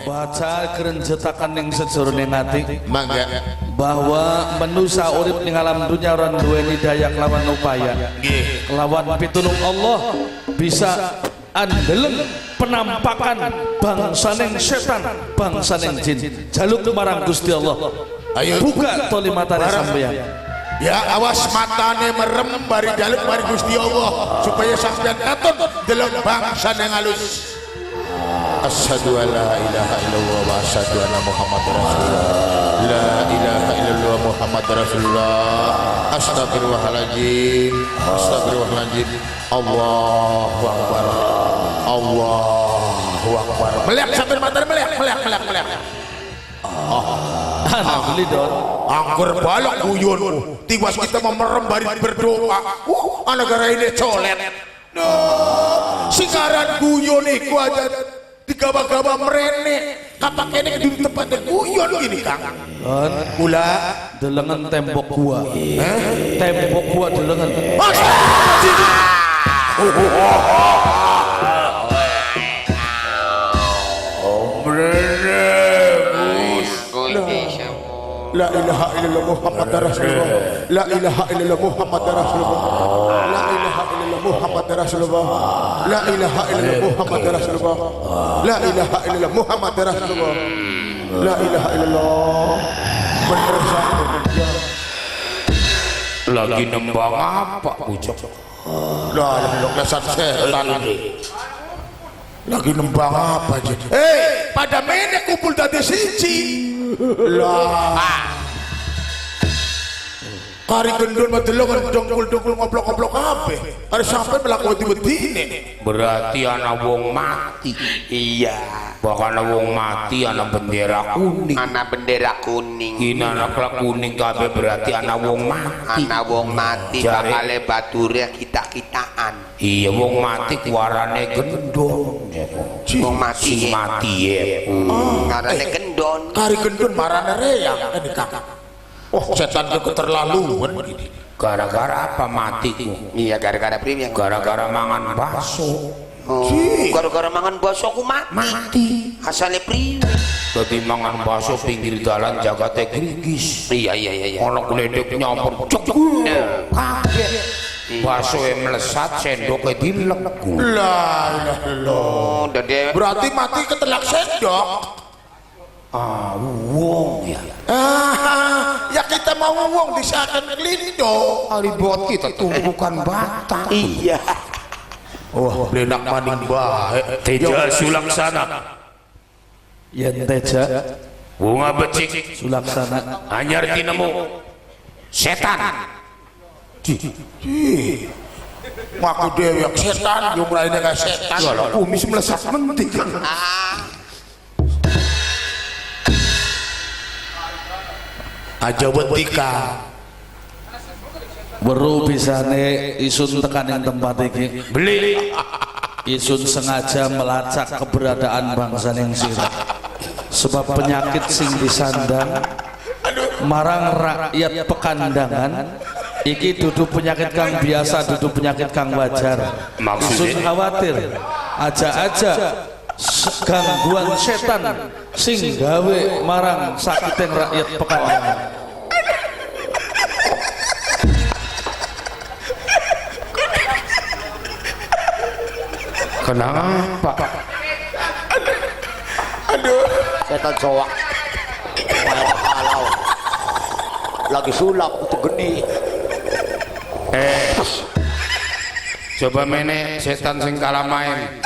Baca kerenjetakan yang sejroning ati Mangga. Bahwa manusia urip ning alam dunya ora duweni daya kelawan upaya. Nggih. Kelawan pitulung Allah bisa andeleng penampakan bangsaning setan, bangsaning jin. Jaluk marang Gusti Allah. Ayo. Buka toli matane sampeyan. Ya awas matane merem bari jaluk mari Gusti Allah supaya sampeyan katon delok bangsa yang halus. Asyhadu alla ilaha illallah wa asyhadu anna Muhammadar Rasulullah. La ilaha illallah Muhammadar Rasulullah. Astagfirullahaladzim. Astagfirullahaladzim. Allahu akbar. Allahu akbar. Melihat sampeyan matane melihat melihat melihat melihat. Ana beli don. Anggur balok guyon. Tiwas kita mau merem bari berdoa. Ana gara ini colet. No, singaran guyon iku aja digawa-gawa mrene. Kapak kene di tempatnya guyon gini, Kang. Don, Kula delengen tembok gua. Tembok gua delengen. La ilaha illallah Muhammad Rasulullah. La ilaha illallah Muhammad Rasulullah. La ilaha illallah Muhammad Rasulullah. La ilaha illallah Muhammad Rasulullah. La ilaha illallah Muhammad Rasulullah. La ilaha illallah. Bener saya. Lagi nembang apa pucuk? Lah, lesan setan. Lagi nembang apa aja? Pada menek kumpul dadi siji. Lah. Kari gendun mah delok dongkul-dongkul ngoplok-ngoplok kabeh. Kari sampe mlaku wedi-wedine. Berarti ana wong mati. Iya. Bahkan ana wong mati ana bendera kuning. Ana bendera kuning. Kini ana kuning kabeh berarti ana wong mati. Ana wong mati bakale bature kita-kitaan. Iya wong mati warane gendon. Wong mati sing mati ya. Ngarane gendon. Kari gendon marane reyang kan Kang. Oh, setan itu keterlaluan. Gara-gara apa matiku? Iya, gara-gara priwe? Gara-gara mangan bakso. Oh, gara-gara mangan bakso aku mati. Mati. Asale priwe? Dadi mangan bakso pinggir dalan jagate grigis. Iya iya iya. Ono gledek nyampur cek. Kaget. Bakso melesat, sendoknya dilek. La ilaha illallah. Berarti mati ketelak sendok. Ah, wong ya. Ah, ya kita mau wong disakan kelindo. Hari buat kita tumpukan bata. Iya. Wah, blenak maning bae. Teja Sulaksana. Yen teja bunga becik Sulaksana anyar tinemu setan. Ngaku dhewe setan, yo mlaine kae setan. Lah kumis mlesat mentik. Aja wetika. Weru bisane isun tekan ing tempat iki. Beli. Isun sengaja melacak keberadaan bangsa ning sira. Sebab penyakit sing disandang marang rakyat pekandangan iki dudu penyakit kang biasa, dudu penyakit kang wajar. Maksudnya isun khawatir aja-aja gangguan setan sing gawe marang sakiting rakyat pekandangan. Kenapa? Aduh, setan cowok kalau lagi sulap untuk geni. Coba mene setan sing kalah main.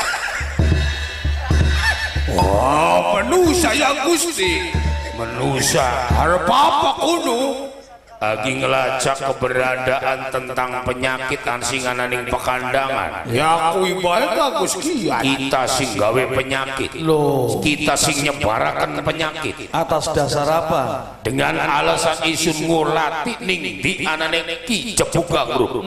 Wah, menusa ya Gusti. Menusa, arep apa kudu? Lagi ngelacak keberadaan tentang penyakit sing ana ning pekandangan. Ya kuwi bae Gus Kiai. Kita sing gawe penyakit. Loh. Kita sing nyebaraken penyakit. Atas dasar apa? Dengan alasan isun ngulati ning ndi anane Ki Jebuk Gangrum.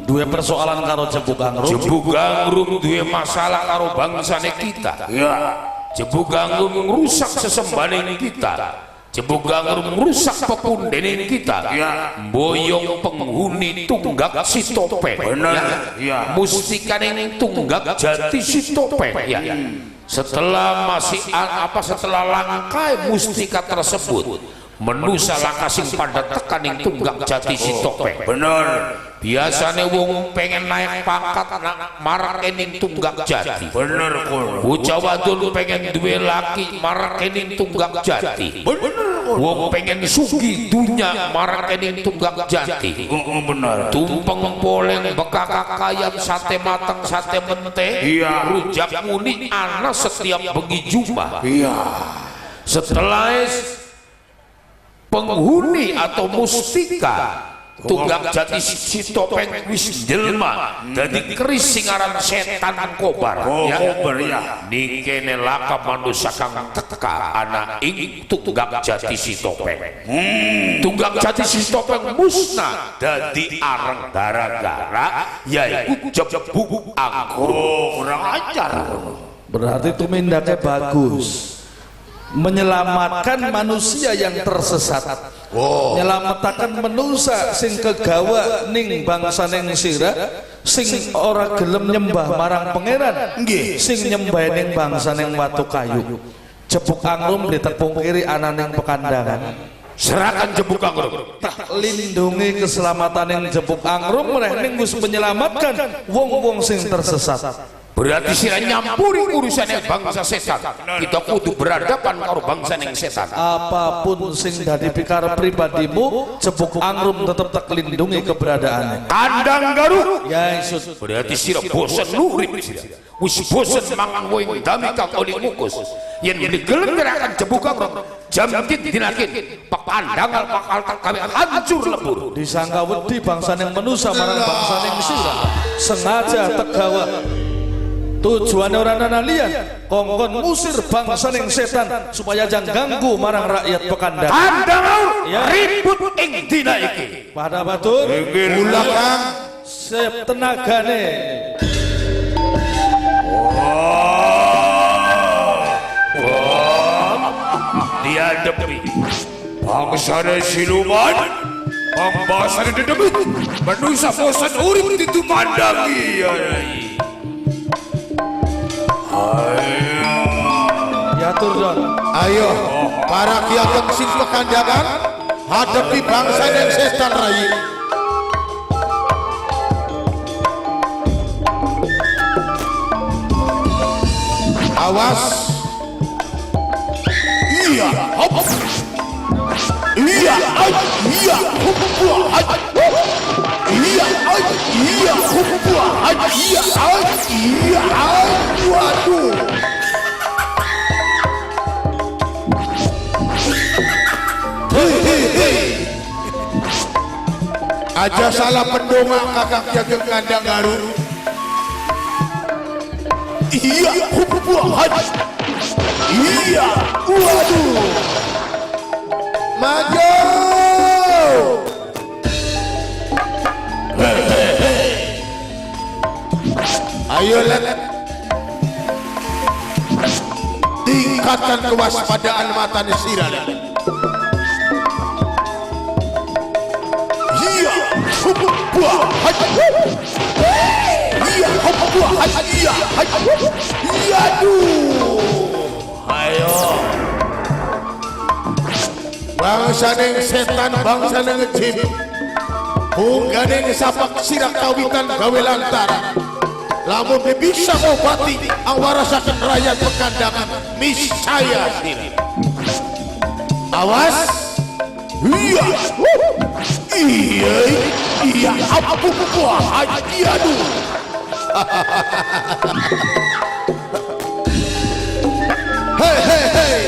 Duwe persoalan karo Jebuk Gangrum. Jebuk Gangrum duwe masalah karo bangsane kita. Ya. Jebuk Gangrum ngrusak sesembahane kita. Jebuk angrum rusak pepundene kita. Boyong penghuni Tunggak Sitopeng. Bener. Ya. Mustikane Tunggak Jati Sitopeng ya. Setelah masih apa setelah langkai mustika tersebut, menusa laka sing pada tekaning Tunggak Jati Sitopeng. Bener. Biasanya wong pengen naik pangkat nak marak ning Tunggak Jati. Bener kono. Bocah wadon pengen duwe laki marak ning Tunggak Jati. Bener kono. Wong pengen sugih dunya marak ning Tunggak Jati. Oh, bener. Tumpeng poleng bekakakayan sate mateng sate mente. Iya. Rujak muni ana setiap bengi Jumat. Iya. Setelah penghuni atau mustika Tunggak Jati Sitopeng wis jelma dadi keris sing aran setan kobar. Oh, ya. Kobar ya. Nikene laka manusa kang teka ana ing Tunggak Jati Sitopeng. Tunggak Jati Sitopeng musnah dadi areng gara-gara yaiku jebuk anggur. Oh, kurang ajar. Berarti tumindaknya bagus, menyelamatkan manusia yang tersesat. Oh. Nyelametaken menusa sing kegawa ning bangsa ning sira sing ora gelem nyembah marang pangeran. Nggih. Sing nyembah ning bangsa ning watu kayu. Jebuk angrum ditepung kiri ana ning pekandangan. Serahkan jebuk angrum. Lindungi keselamatan ning jebuk angrum mreh ning wis menyelamatkan wong-wong sing tersesat. Berarti sira nyampuri urusannya bangsa setan. Kita kudu berhadapan karo bangsa ning setan. Apapun sing dadi pikarep pribadimu, jebuk angrum tetep tak lindungi keberadaannya. Kandang Garu. Ya Yesus. Berarti sira bosen urip sira. Wis bosen mangan woing dami kang oli mukus. Yen digelem gerakan jebuk angrum, jam dinakin pekandangan bakal tak kami hancur lebur. Disangka wedi bangsa ning manusa marang bangsa ning sira. Sengaja tegawa tujuan orang ana liyan kongkon ngusir bangsa ning setan supaya jangan ganggu marang rakyat Pekandangan. Kandang Ya. ribut ing dina iki. Pada batur Kula Kang sep tenagane. Dihadapi Bangsane siluman, bangsane dedemit, manusia bosan urip ditumandangi. Ya tur Don. Ayo para kiai sing pekandangan hadapi bangsa dan setan rai. Awas. Iya, hop. Iya, ay, iya, hup, ay. Iya, ay, iya, hup, ay, iya, ay, iya, ay, waduh. Hei hei hei. Aja salah pendongak kakak jaga kandang Garu. Iya, hup, ay. Iya, waduh. Maju. Ayo let. Tingkatkan kewaspadaan mata sira. Iya, hup, ay. Iya, hup, ay, iya, ay. Iya, aduh. Ayo. Bangsa neng setan, bangsa neng jin. Hunggane sapak sira kawitan gawe lantaran. Lamun bisa ngobati awarasaken rakyat Pekandangan miscaya sira. Awas. Iya. Iya, iya, apu buah, iya, aduh. Hei hei hei.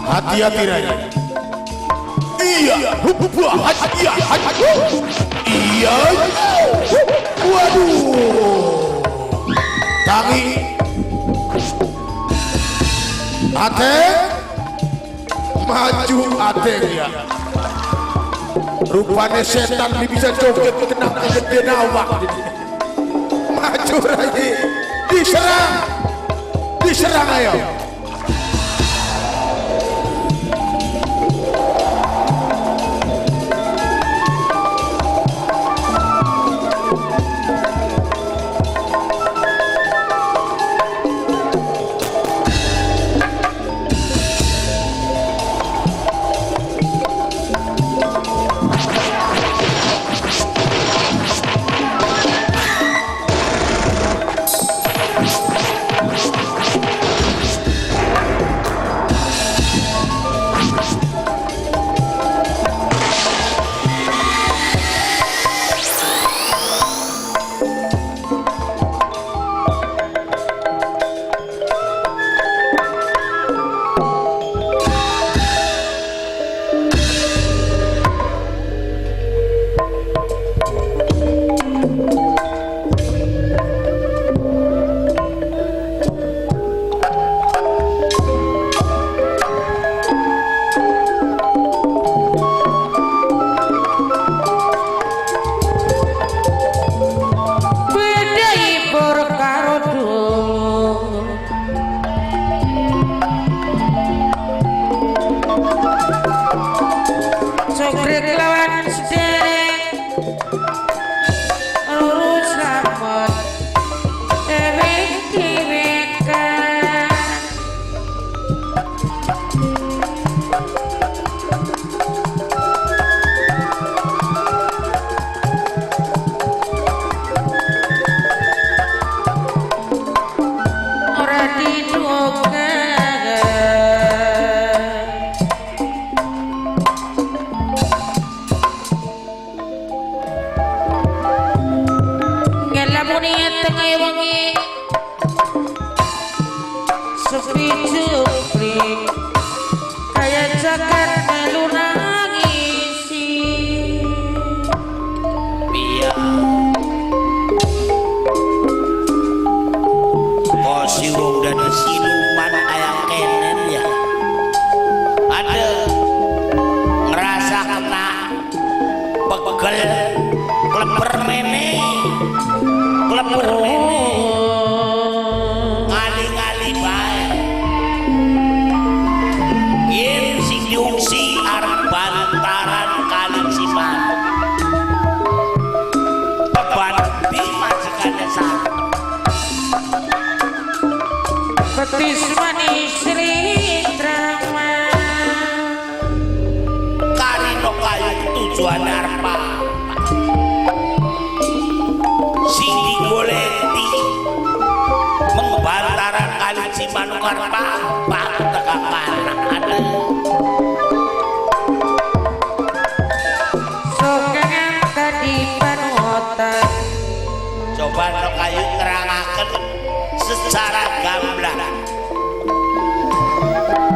Hati-hati Rai. Iya, buah, iya, iya. Waduh. Tangi. Ateng. Maju Ateng ya. Rupanya setan ini bisa joget kena kegedean awak. Maju Rai. Diserang. Diserang ayo.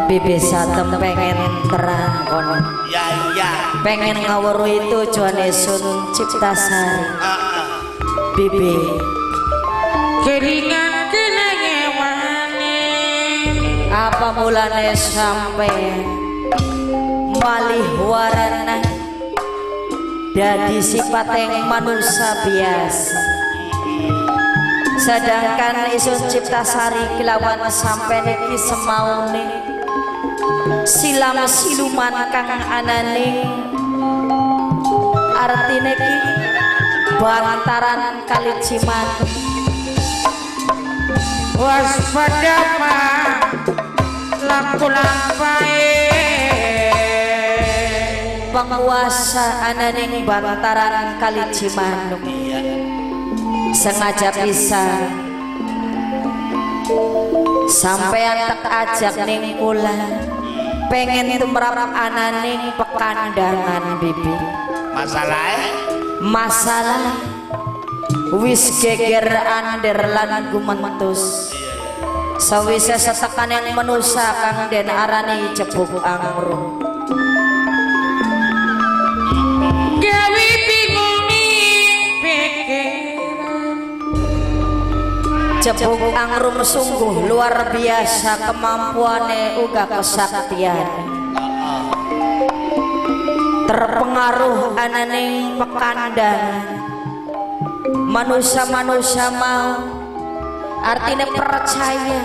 Bibi Satem pengen terang kono. Ya iya. Pengen ngawruhi tujuane Sun Ciptasari. Bibi. Kelingan kenangewane. Apa mulane sampeyan malih warana dadi sifateng manusa biasa. Sedangkan Isun Ciptasari kelawan sampeyan iki semaune silam siluman kang anane artine ki bantaran kali Cimanuk. Waspada laku lampahe penguasa anane bantaran kali Cimanuk sengaja bisa sampean tak ajak ning kula pengen tumrap ananing pekandangan bibi. Masalah masalah wis geger ander lan gumentus sawise setekaning manusa kang den arani Jebuk Angrum gawe bingung pikiran. Jebuk Angrum sungguh luar biasa kemampuane uga kesaktian. Terpengaruh ananing pekandangan manusia-manusia mau artinya percaya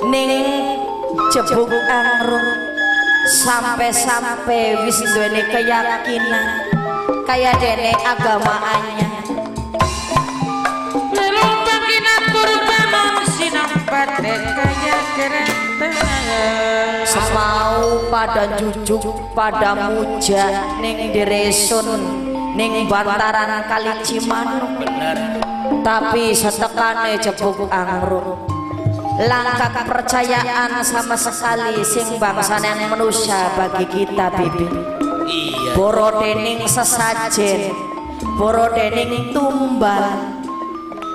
ning Jebuk Angrum sampai-sampai wis duweni keyakinan kaya dene agamaannya. Semau pada jujuk pada muja ning diresun ning bantaran kali Cimanuk. Bener. Tapi setekane Jebuk Angrum langka kepercayaan sama sekali sing bangsane manusia bagi kita bibi. Iya. Boro dening sesajen, boro dening tumbal,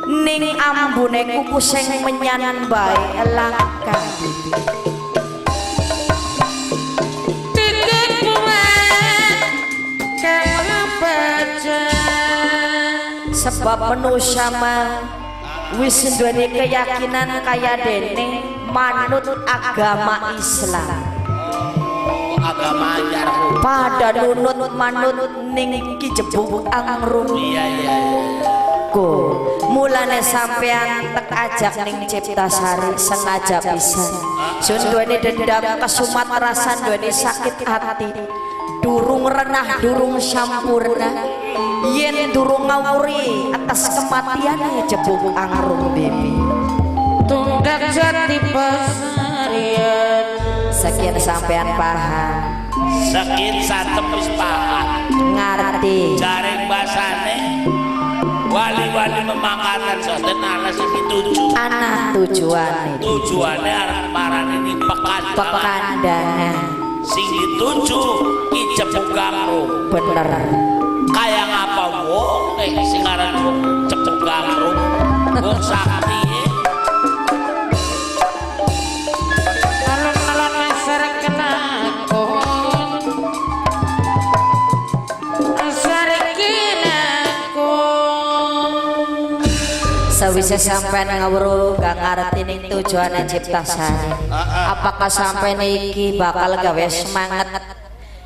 ning ambune kuku sing menyan bae langka bibi. Titik bulan kang baca. Sebab manusia mah wis duweni keyakinan kaya dene manut agama Islam. Agama anyar pada nunut manut ning Ki Jebuk Angrum. Iya iya. Ko mulane sampean tek ajak ning Ciptasari sengaja pisan. Sun duweni dendam kesumat rasa duweni sakit hati. Durung renah durung sampurna yen durung ngawuri atas kematiane Jebuk Angrum bibi. Tunggak jati pasarian. Sekian sampean paham. Sekian satem wis paham. Ngerti. Jaring basane wali-wali memangkatan soten ana sing dituju. Ana tujuane. Tujuane arep marani ning pekandangan. Pekandangan. Sing dituju Ki Jebuk Angrum. Bener. Kaya ngapa wong sing aran wong Jebuk Angrum wong sakti. Alon-alon asar kelakon. Asar kelakon. Sawise sampean ngawruh gak ngerti ning tujuane Ciptasari. Apakah sampean iki bakal gawe semangat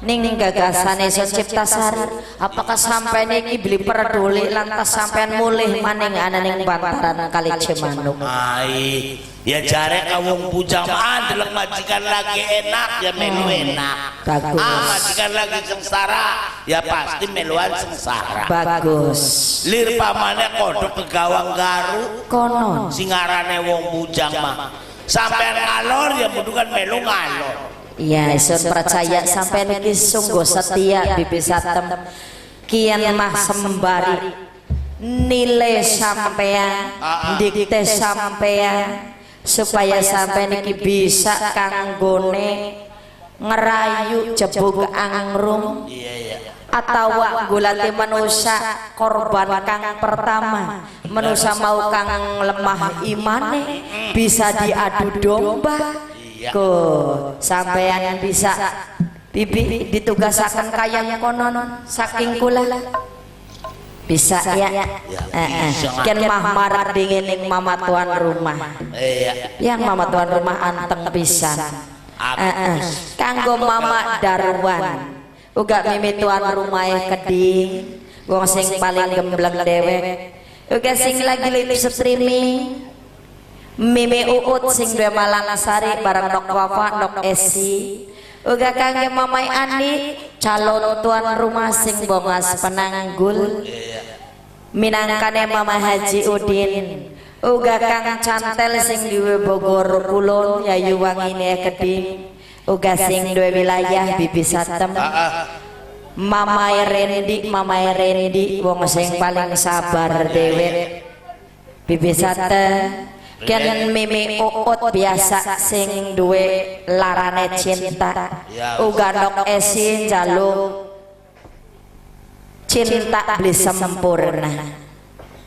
ning gagasane Sun Ciptasari? Apakah sampean iki beli peduli lantas sampean mulih maning ana ning bantaran Kali Cimanuk? Ai, ya jare ka wong bujang andeleng majikan lagi enak ya melu enak. Bagus. Ah, majikan lagi sengsara ya pasti meluan sengsara. Bagus. Lir pamane kodhok ke gawang garu kono sing arane wong bujang mah. Sampean ngalor ya mudukan melu ngalor. Iya, sun percaya sampean iki sungguh setia Bibi Satem. Kian mah sembari nilai sampean, dikte sampean supaya sampean iki bisa kanggone ngerayu Jebuk Angrum. Atawa gulati manusia korban kang pertama, manusia mau kang lemah imane bisa diadu domba. Ko sampean bisa bibi ditugasaken kaya konon saking kula bisa ya. Ken mah marak dingin ning mama tuan rumah. Yang mama tuan rumah anteng pisan. Kanggo mama Darwan uga mimi tuan rumahe keding wong sing paling gembleng dewek uga sing lagi live streaming Mimi Uut sing duwe Malang Sari bareng Nok Wafa Nok Esi uga kangge Mamai Ani calon tuan rumah sing bongas penanggul minangkane Mama Haji Udin uga kang Cantel sing duwe Bogor Kulon Yayu Wangine Keding uga sing duwe wilayah Bibi Satem Mamai Rendi Mamai Rendi wong sing paling sabar dewek Bibi Satem Ken Mimi Uut biasa sing duwe larane cinta uga Nok Esi njaluk cinta beli sempurna.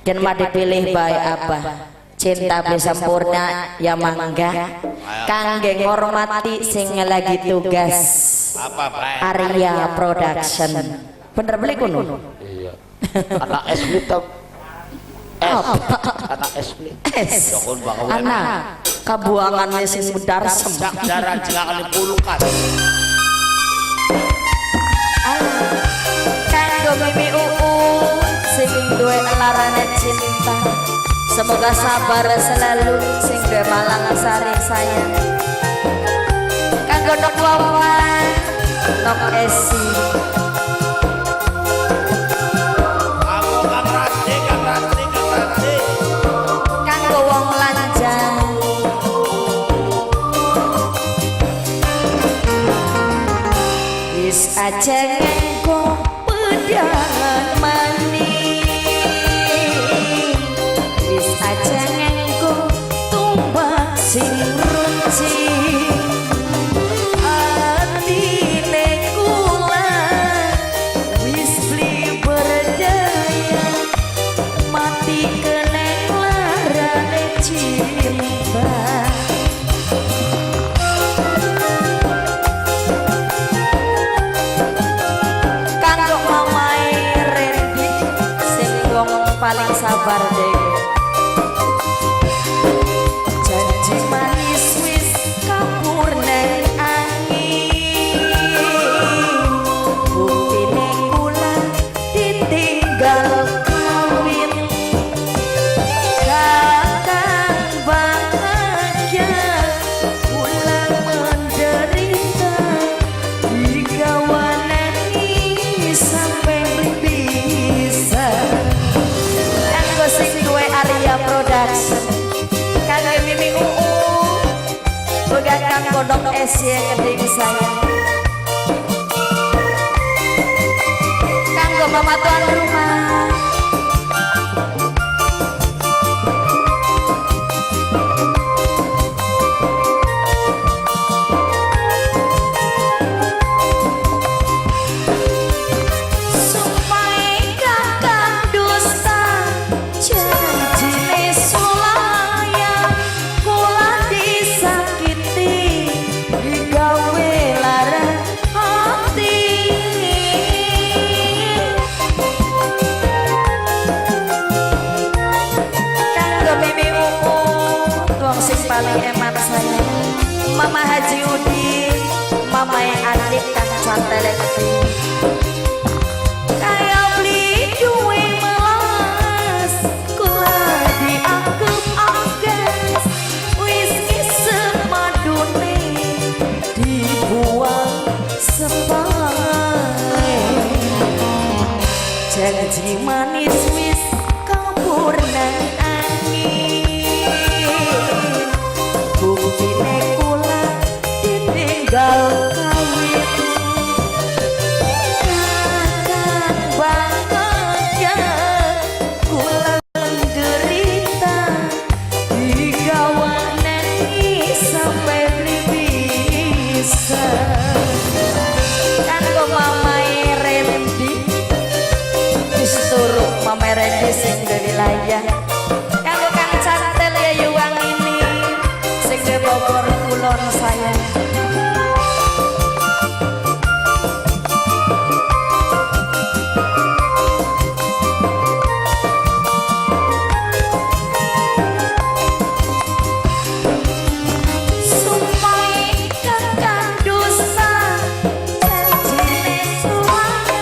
Ken mah dipilih bae abah cinta beli sempurna ya mangga kangge ngormati sing lagi tugas Arya Production. Bener beli kuno? Iya. Anak es hitam. Anak es S. Anak kabuangan sing darsem. Jaran jengakan pulukan. Kanggo Mimi Uut sing duwe larane cinta. Semoga sabar selalu sing duwe Malang Sari sayang. Kanggo Nok Wawa, Nok Esi. Kanggo wong lanjang. Wis aja nganggo pedangan maning. aja nganggo tumbak sing runcing. Atine kula wis beli berdaya, mati keneng larane cinta. Kanggo mamae Rendi sing wong paling sabar dhewe. Janji manis wis kabur nang angin, buktine kula ditinggal kawin. Kakang bahagia kula menderita, digawanani sampe beli bisa. Kanggo sing duwe Arya Production, kanggo Mimi UU, uga kanggo Dok SY Keding sayang, kanggo mama tuan rumah. Sumpahe kakang dusta, janjine sulaya, kula disakiti digawe lara hati. Kanggo Mimi UU, wong sing paling eman saya, Mama Haji Udin, Mama yang adik kang cantelek. Kaya beli duwe melas, kula dianggep angges, wis ngisep madune dibuang sepae. Janji manis wis kabur nang angin, buktine kula ditinggal kawin. Kakang bahagia kula menderita, digawanani sampe beli bisa. Kanggo mamae Rendi, wis turu mamae Rendi sing duwe wilayah. Kanggo Kang Cantel ya yuwang ini sing duwe Bogor Kulon sayang. Sumpahe kakang dusta, janjine sulaya,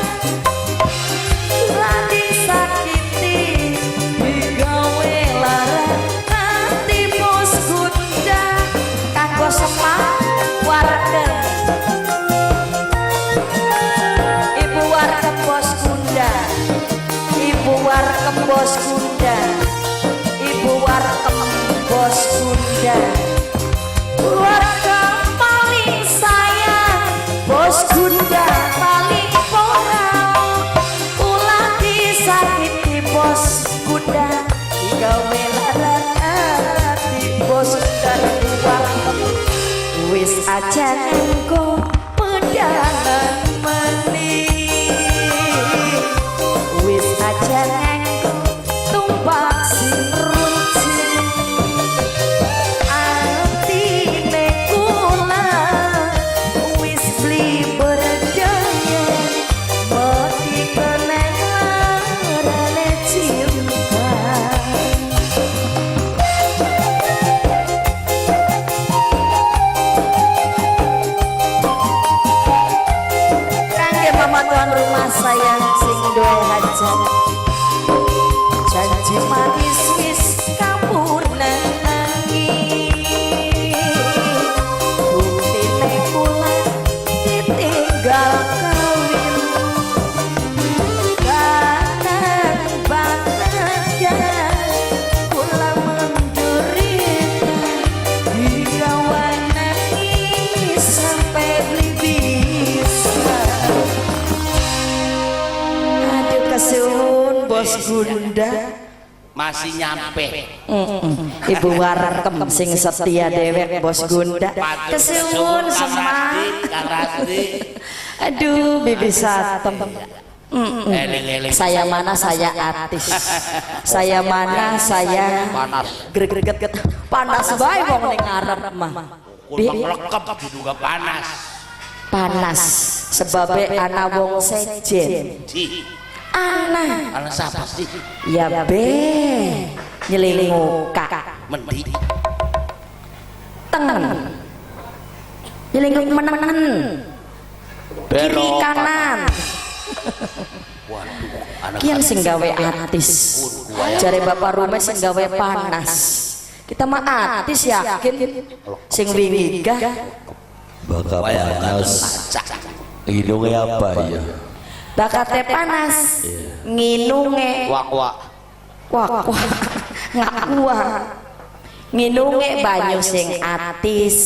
kula disakiti digawe lara ati. Bos Gunda, kanggo Semar warga, Ibu warga Bos Gunda, Ibu warga Bos Gunda, Ibu warga Bos Gunda, warga paling sayang Bos Gunda paling pora, kula disakiti Bos Gunda digawe lara ati. Bos Gunda ibu warga wis aja nganggo pedangan meni, wis aja nganggo tumbak sing runcing. Atine kula wis beli berdaya, mati keneng larane cinta. Kangge mama tuan rumah sayang sing duwe hajat, janji manis wis kabur nang angin, buktine kula ditinggal kawin. Kakang bahagia kula menderita, digawanani sampe beli bisa. Aduh kesuwun Bos Gunda. Masih nyampe. Ibu Warkem sing setia dewek Bos Gunda. Kesuwun Semar. Aduh, Bibi Satem. Saya mana saya artis. Saya mana saya panas. Greget panas bae wong ning ngarep mah. Lekep juga panas. Panas sebabe ana wong sejen. Ana. Ana siapa sih? Ya be nyelingu kak. Mendi. Tengen. Nyelingu menengen. Kiri kanan. Waduh, kian sing gawe artis. Jare bapak rumah sing gawe panas. Kita mah artis yakin sing wingi gah bakal panas. Hidungnya apa ya? Bakate panas. Nginunge wak-wak. Wak-wak. Ngakuah. Nginunge banyu sing atis.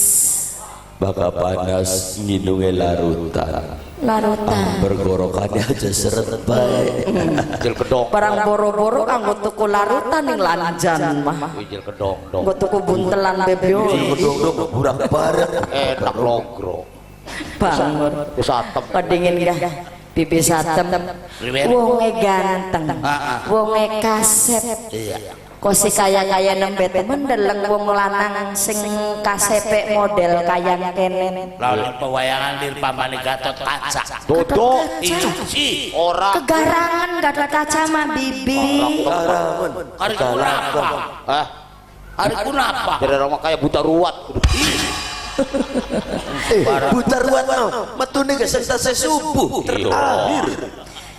Bakal panas nginunge larutan. Larutan. Bergorokannya aja seret bae. Ijil kedong. Barang boro-boro kanggo tuku larutan ning lanjan mah. Ijil kedong dong. Nggo tuku buntelan bebyo. Ijil kedong dong burang bareng. Enak logro. Bangun. Wis atem. Kedingin gah. Bibi Satem. Wonge ganteng. Wonge kasep. Iya. Kosi kaya-kaya nembe temen deleng wong lanang sing kasepe model kaya kenen. Lalu pewayangan lir pamane Gatot Kaca. Dodok si ora kegarangan Gatot Kaca mah bibi. Kegarangan. Hari kenapa? Hah? Hari kenapa? Dari rumah kaya buta ruwat. Buta ruwat mau metune gesentase subuh terakhir.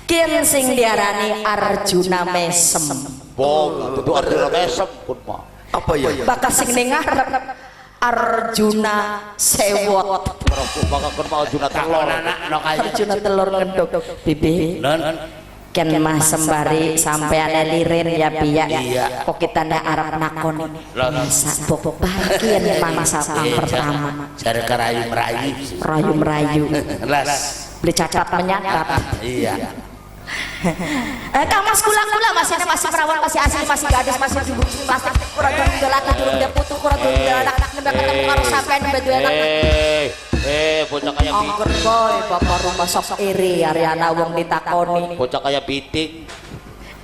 Kian sing diarani Arjuna mesem. Bong, itu Arjuna mesem pun mah. Apa ya? Bakal sing ning ngarep Arjuna sewot. Bakal kun Arjuna telur. Arjuna telur ngendok. Bibi. Ken mah sembari sampeane lirin ya piya. Kok kita ndak arep nakoni. Masa bok bagian mangsa pertama. Jare kerayu-merayu. Rayu-merayu. Las. Beli cacat menyakat. Iya. Kang Mas kula-kula masih masih perawan, masih asli, masih gadis, masih jubur, masih kurang durung laki, durung dia putu, kurang durung dia anak, nembe ketemu karo sampean nembe duwe anak. Bocah kaya biting. Angger boy, bapak rumah sok iri Ariana wong ditakoni. Bocah kaya biting.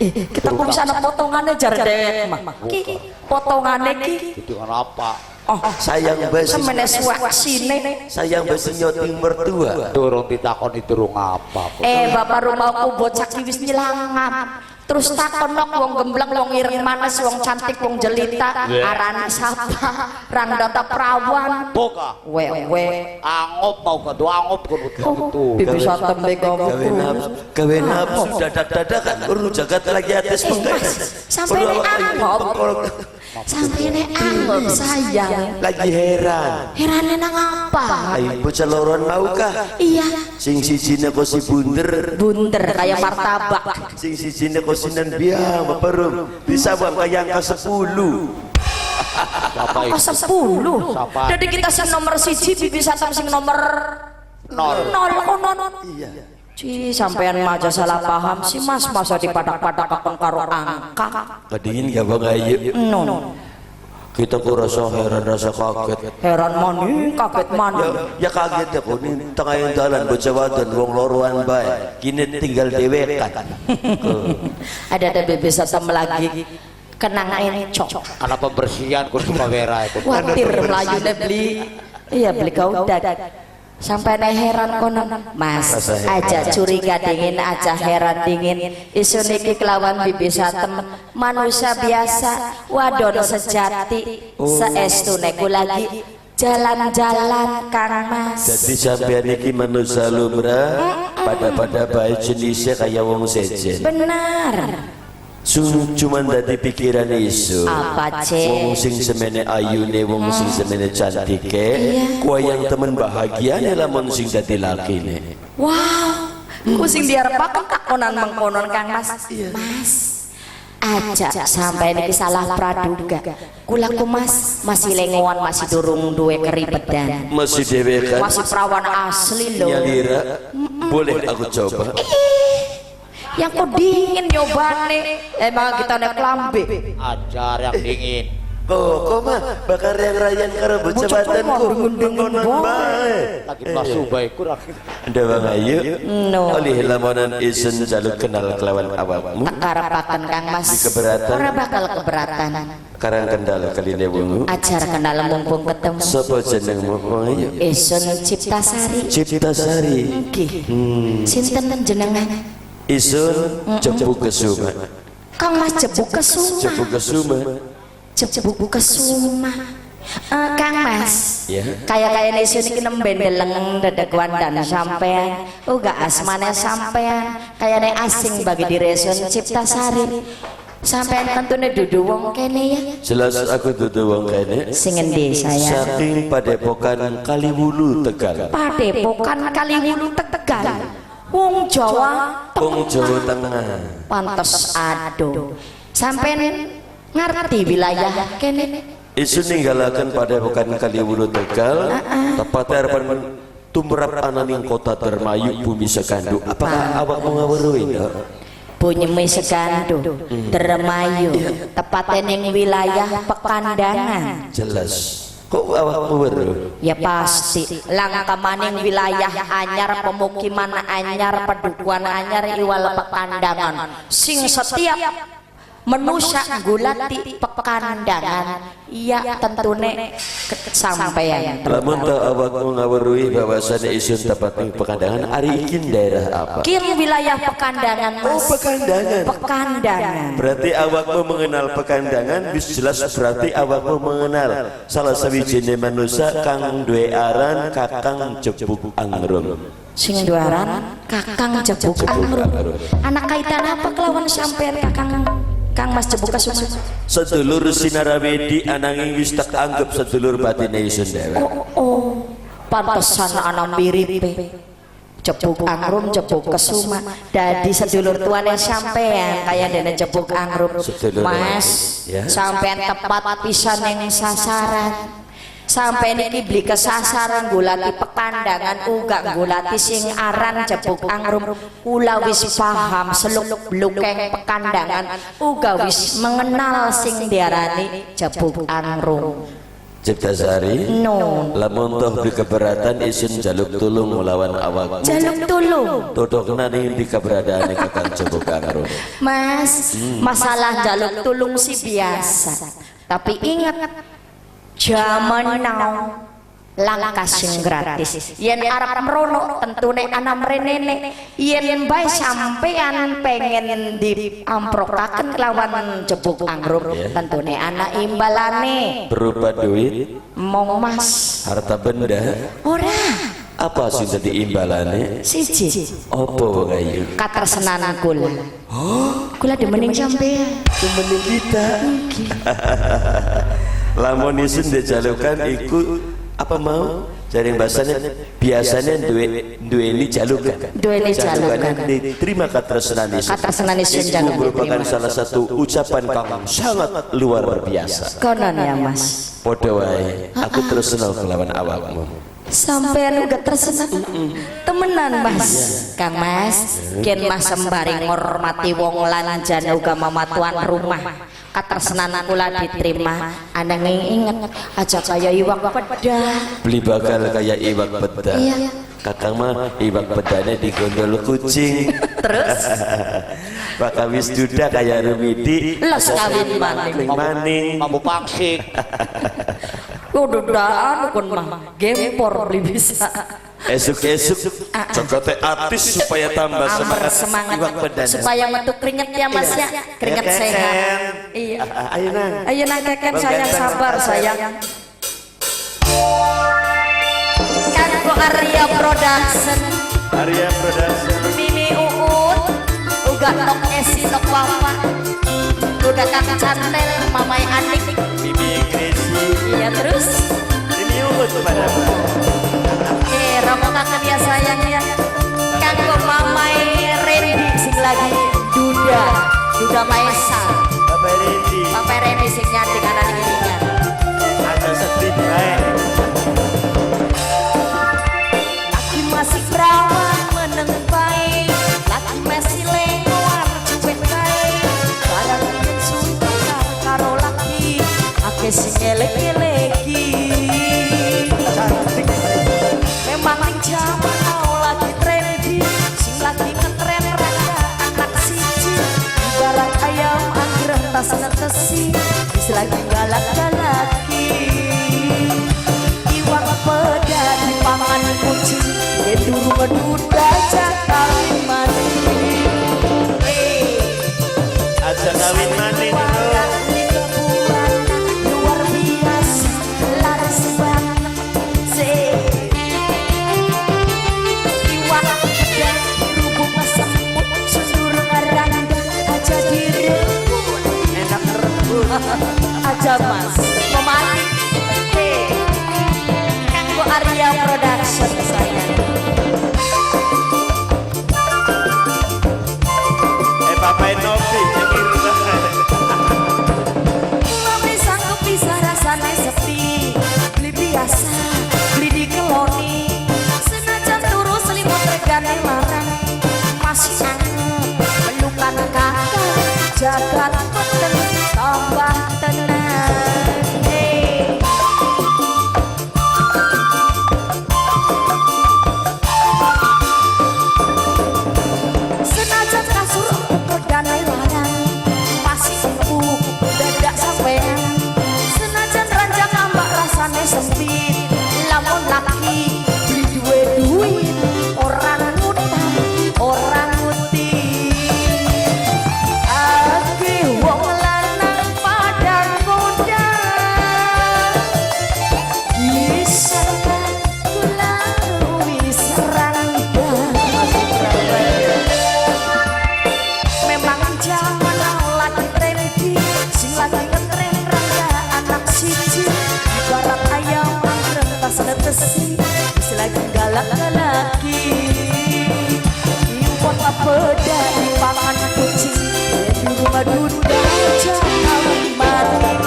Kita kok bisa ana potongane jar dewek mah. Ki potongane ki. Potongan apa? Oh, sayang besi. Semene suwaksine. Sayang besi nyoting mertua. Durung ditakoni durung apa. Bapak rumahku bocah ki wis nyelangap. Terus takonok wong gembleng, wong ireng manis, wong cantik, wong jelita, arane sapa? Rang data perawan. Boka. Wewe. Angop mau kado angop kudu itu. Bibi satembe ngomong. Gawe nafsu dadak-dadakan urut jagat lagi atas penggawe. Sampai nek angop. Sampai nek angop sayang. Lagi heran. Herane nang apa? Ayo bocah loron maukah? Iya. Sing sijine kok si bunder. Bunder kayak martabak. Sing sijine kok sinan biang bapak bisa bang kayak angka 10. Angka 10. Jadi kita sing nomor 1 bibi satem sing nomor 0. 0. Iya. Ci sampean mah aja salah paham sih Mas, masa dipadak-padakaken karo angka. Kedingin gak Bang Ayu? No. Kita ku rasa heran, rasa kaget. Heran maning, kaget maning. Ya kaget ya ku ning tengah dalan bocah wadon wong loroan bae. Kini tinggal dewekan. Ada bebe satem lagi kenang encok. Karena pembersihan ku Sukawera iku. Watir mlayune beli. Iya beli kaudag. Sampai nek heran kono Mas, aja curiga dingin, aja heran dingin. Isu niki kelawan bibi satem manusia biasa, wadon sejati. Saestune kula lagi jalan-jalan Kang Mas. Jadi sampean iki manusia lumrah, pada-pada bae jenisnya kaya wong sejen. Benar. Cuman dadi pikiran isu. Apa cek? Wong sing semene ayune, wong sing semene cantike, kuwi yang temen bahagiane lamun sing dadi lakine. Wow, ku sing diarepaken takonan mengkonon Kang Mas. Mas, aja sampai niki salah praduga. Kula ku Mas masih lengoan, masih durung duwe keribetan. Masih dewekan. Masih perawan asli lho. Nyalira, boleh aku coba? Yang kok dingin nyobane. Emang kita nek lambe. Ajar yang dingin. Kok mah bakal riang-rayan karo bocah batanku. Mengkonon bae. Lagi masuk bae kurang. Ndawang ayu. No. Oleh lamonan isun jaluk kenal kelawan awakmu. Karepaken Kang Mas. Di keberatan. Ora bakal keberatan. Karang kendal kaline wungu. Ajar kenal mumpung ketemu. Sapa jenengmu wong ayu? Isun Ciptasari. Ciptasari. Nggih. Sinten jenengan? Isun Jebuk Kesuma. Kang Mas Jebuk Kesuma. Jebuk Kesuma. Jebuk Kesuma. Kang Mas, ya. Kaya-kaya isun iki nembe ndeleng dedeguan dan sampean, uga asmane sampean, kayane asing bagi diri isun Ciptasari. Sampean tentune dudu wong kene ya. Jelas aku dudu wong kene. Sing endi sayang? Saking Padepokan Kaliwulu Tegal. Padepokan Kaliwulu Tegal. Wong Jawa, wong Jawa Tengah. Pantes ado. Sampean ngerti wilayah kene. Isun ninggalaken Padepokan Kaliwulu Tegal, tepatnya harapan tumrap ananing kota Dermayu Bumi Segandu. Apakah awakmu ngawruhi? Bumi Segandu, Dermayu, tepatnya ning wilayah Pekandangan. Jelas. Kok awakmu weruh? Ya pasti. Langka maning wilayah anyar, pemukiman anyar, pedukuhan anyar iwal Pekandangan. Sing setiap menusa gulati Pekandangan, iya tentune sampean. Lamun ta awakmu ngawruhi bahwasane isun tepat ing Pekandangan, ari iki daerah apa? Kin wilayah Pekandangan, Mas. Oh, Pekandangan. Pekandangan. Berarti awakmu mengenal Pekandangan, wis jelas berarti awakmu mengenal salah sawijine manusa kang duwe aran Kakang Jebuk Angrum. Sing duwe aran Kakang Jebuk Angrum. Anak kaitan apa kelawan sampean Kakang Kang Mas Jebuk Kesuma? Sedulur Sinarawedi ananging wis tak anggap sedulur batine isun dhewe. Oh, oh. Pantesan ana miripe. Jebuk Angrum, Jebuk Kesuma. Dadi sedulur tuane sampean kaya dene Jebuk Angrum. Mas, ya. Sampean tepat pisan ning sasaran. Sampean iki beli kesasaran gulati Pekandangan uga gulati sing aran Jebuk Angrum. Kula wis paham seluk blukeng Pekandangan uga wis mengenal sing diarani Jebuk Angrum. Ciptasari, no. Lamun toh beli keberatan isun jaluk tulung melawan awak. Jaluk tulung. Todokna ning di keberadaan Kakang Jebuk Angrum. Mas, masalah jaluk tulung sih biasa. Tapi ingat, zaman now langkah sing gratis. Yen arep mrono tentune ana mrenene. Yen bae sampean pengen diamprokaken kelawan Jebuk Angrum, tentune ana imbalane. Berupa duit, mong mas, harta benda. Ora. Apa sing dadi imbalane? Siji. Apa wong ayu? Katresnan kula. Oh, kula demening sampean. Demening kita. Nggih. Lamun isun dijalukan iku apa mau? Jaring bahasanya biasanya duweni jalukan. Duweni jalukan. Diterima katresnan isun. Katresnan isun itu merupakan salah satu ucapan kang sangat luar biasa. Konon ya Mas. Padha wae, aku tresno kelawan awakmu. Sampean uga tresna. Temenan Mas. Kang Mas, yen Mas sembari ngormati wong lan jane uga mama tuan rumah. Katresnan kula diterima, ananging inget aja kaya iwak pedah. Beli bakal kaya iwak pedah. Iya. Kakang mah iwak pedane digondol kucing. Terus bakal wis duda kaya Rumidi. Los kawin maning. Maning. Mambu pangsik. Dudaan kun mah gempor beli bisa. Esuk-esuk cokote artis supaya tambah semangat, iwak pedane. Supaya metu keringet ya Mas ya, keringet sehat. Iya. Ayo nang. Ayo nang keken sayang, sabar sayang. Kanggo Arya Production. Arya Production. Mimi Uut, uga tok esi tok wafa. Udah Kang Cantel, Mamai Anik. Mimi Gresi. Iya terus. Mimi Uut pada. Oke, romokaken ya sayang ya. Kanggo Mamai Randy sing lagi duda, duda Maesa. Bapak Randy. Bapak Randy sing nyanting anak ininya. Ada sedih bae. Lagi masih perawan meneng bae, lagi masih lengo Akeh sing ngelek-ngeleki. Cantik. Memang ning jaman now lagi trendy, sing lagi ngetren rangga anak siji. Ibarat ayam angger tas netesi, wis lagi galak-galaki. Iwak peda dipangan kucing, yen durung duda kawin maning. Aja kawin maning. Luar biasa, laris banget. Iwak peda dirubung semut, sundur ngaranda aja direbut. Enak rebut. Aja mas, memati. Kanggo Arya Production saya. Papa Novi beli sanggup bisa rasane sepi, beli biasa, beli dikeloni. Senajan turu selimut regane larang, masih anget pelukan kakak, jagat peteng tambah tenang. Hey. Senajan kasur empuk regane larang, masih empuk dadak sampean. Senajan ranjang ambak rasane sempit, lamun laki beli duwe duit, orang ngutang, orang ngutip. Akeh wong lanang padang kondang, disangka kula wis rangga. Memang jaman lagi trendy, sing lagi ngetren rangga anak siji. Ibarat ayam anggrek tas netesi, wis lagi galak-galaki. Iwak peda dipangan kucing, yen di rumah duda aja kawin maning.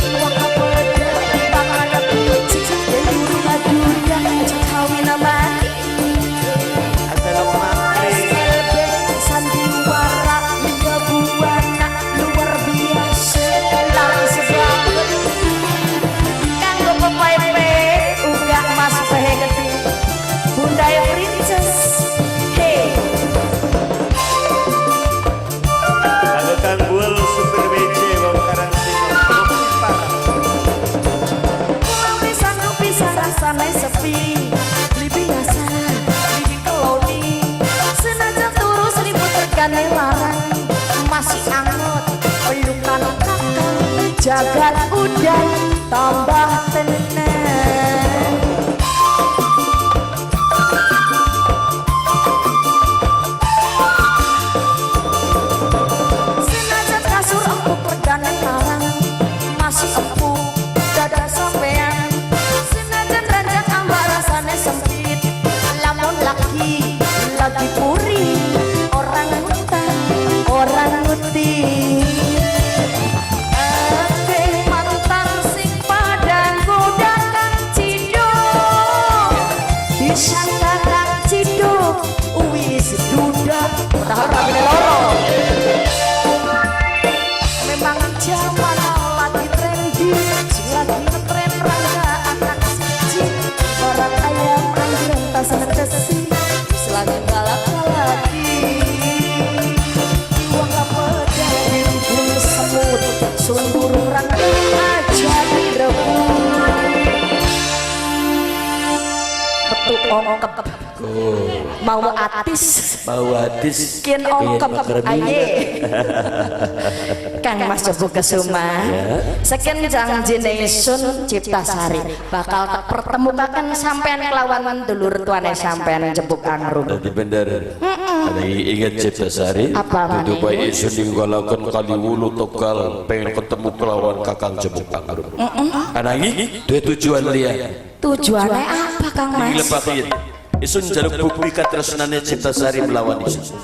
Iwak peda dipangan kucing, yen di rumah duda aja kawin maning. SLB sandiwara hingga buana luar biasa laris banget. Kanggo pepaepe uga Mas Peheketi, Bunda Princess. Hey. Kanggo Kang Bul supir WC wong Karangsingo. Kula wis sanggup bisa rasane sepi, beli biasa, beli dikeloni. Senajan turu selimut regane larang, masih anget pelukan kakak, jagat udan tambah tenang. Senajan kasur empuk regane larang, masih empuk dada sampean. Senajan ranjang ambak rasane sempit, lamun laki lagi puri, orang ngutang, orang ngutip. Akeh mantan sing padang goda Kang Ciduk, disangka Kang Ciduk wis duda, padahal rabine loro. Memang jaman lagi trendy, sing lagi ngetren rangga anak siji. Ibarat ayam anggrek tas netesi, wis lagi galak-galaki. Iwak peda dirubung semut, sundur rangga aja direbut. Metu ongkep, mau atis, Mau atis, kian ongkep aye. Kang Mas Jebuk Kesuma, sekian janjine ingsun Ciptasari bakal tak pertemukaken sampean kelawan dulur tuane sampean Jebuk Angrum. Dadi bener. Ada ingat Ciptasari, Apa dudu bae isun ninggalaken kali wulu Tegal pengen ketemu kelawan Kakang Jebuk Angrum. Ananging duwe tujuan liya. Tujuannya apa Kang Mas? Iki lepakin. Isun jaluk bukti katresnane Ciptasari melawan isun.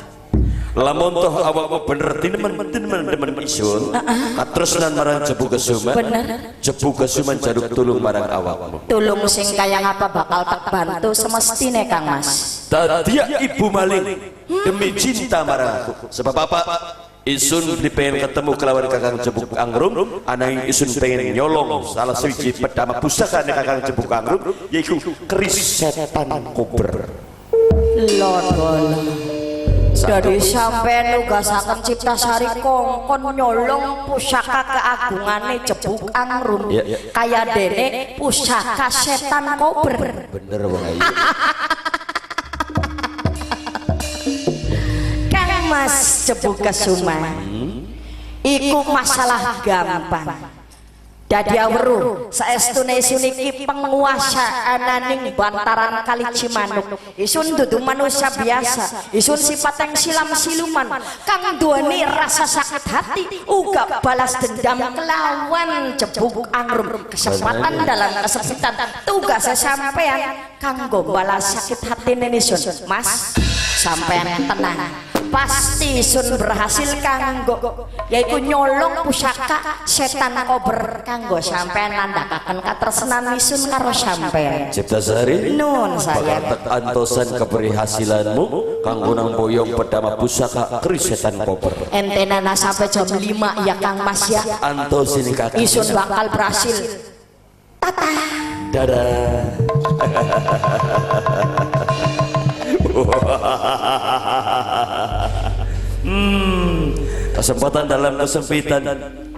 Lamun toh awakmu bener tinemen tinemen demen isun, katresnan marang Jebuk Kesuma. Bener. Jebuk Kesuma jaluk tulung marang awakmu. Tulung sing kaya ngapa bakal tak bantu semestine Kang Mas. Dadia ibu maling demi cinta marang aku. Sebab apa? Isun beli pengen ketemu kelawan Kakang Jebuk Angrum, ananging isun pengen nyolong salah siji pedama pusakane Kakang Jebuk Angrum, yaiku keris setan kober. Lodol. Dari sampean nugasaken Ciptasari kongkon nyolong pusaka keagungane Jebuk Angrum. Ya, ya. Kaya dene pusaka setan kober. Bener wong ayu. Kang Mas Jebuk Kesuma, iku masalah gampang. Dadi weruh saestune isun iki penguasa ananing bantaran Kali Cimanuk. Isun dudu manusia biasa, isun sifat yang silam siluman kang duweni rasa sakit hati uga balas dendam kelawan Jebuk Angrum. Kesempatan dalam kesempitan tugas sampean kanggo balas sakit hatine isun. Mas, sampean tenang. Pasti sun berhasil kanggo yaiku nyolong pusaka setan kober kanggo sampean nandhakaken katresnan isun karo sampean. Ciptasari, nun saya bakal antosan keberhasilanmu kanggo nang boyong pedama pusaka keris setan kober. Entenana sampai jam 5 ya Kang Mas ya. Antosin kakak. Isun bakal berhasil. Tata. Dadah. Kesempatan dalam kesempitan,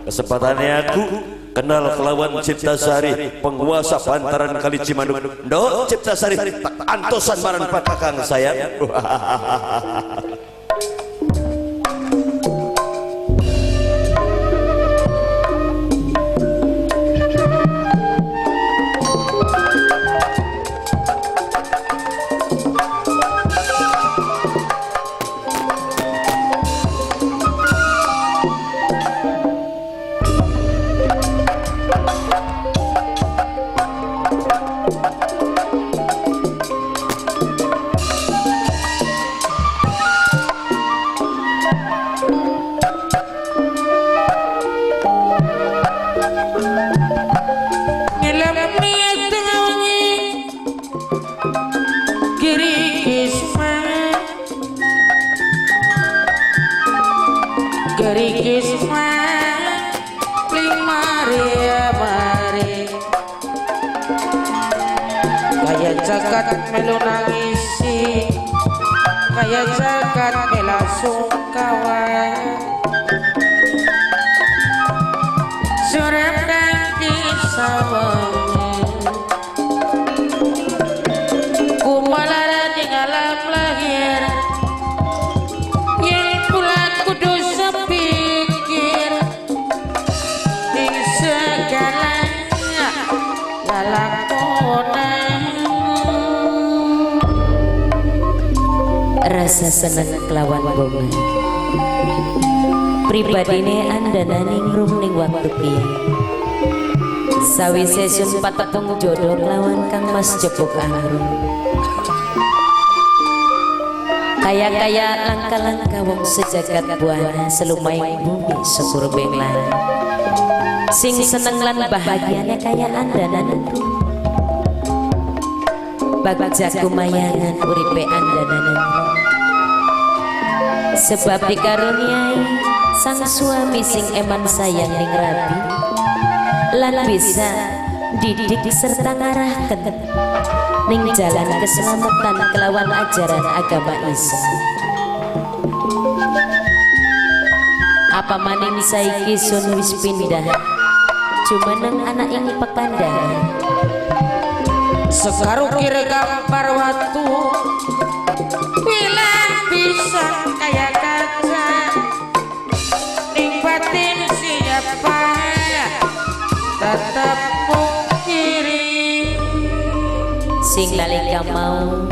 kesempatannya aku kenal kelawan Ciptasari, penguasa bantaran Kali Cimanuk. Ndok Ciptasari, tak antosan marang kakang sayang. Jagat melu nangisi, kaya jagat belasungkawa. Surep kang sawengi, kumalara ning alam lahir, yen kula kudu sepikir ing segala lalakonan. Rasa seneng kelawan bunga pribadine andananing rum ning waktu kiye. Sawise sun patepung jodoh kelawan Kang Mas Jebuk Angrum. Kaya-kaya langka-langka wong sejagat buana selumai bumi sekurbeng lan. Sing seneng lan bahagiane kaya andananing rum. Bagja kumayangan uripe andananing rum. Sebab dikaruniai sang suami sing eman sayang ning rabi lan bisa didik serta ngarahken ning jalan keselamatan kelawan ajaran agama Islam. Apa maning saiki sun wis pindah jumeneng anak ing pekandangan. Sekaru kira gampar watu wilang bisa kaya kaca ning batin siapa tetap mungkiri. Sing nalika mau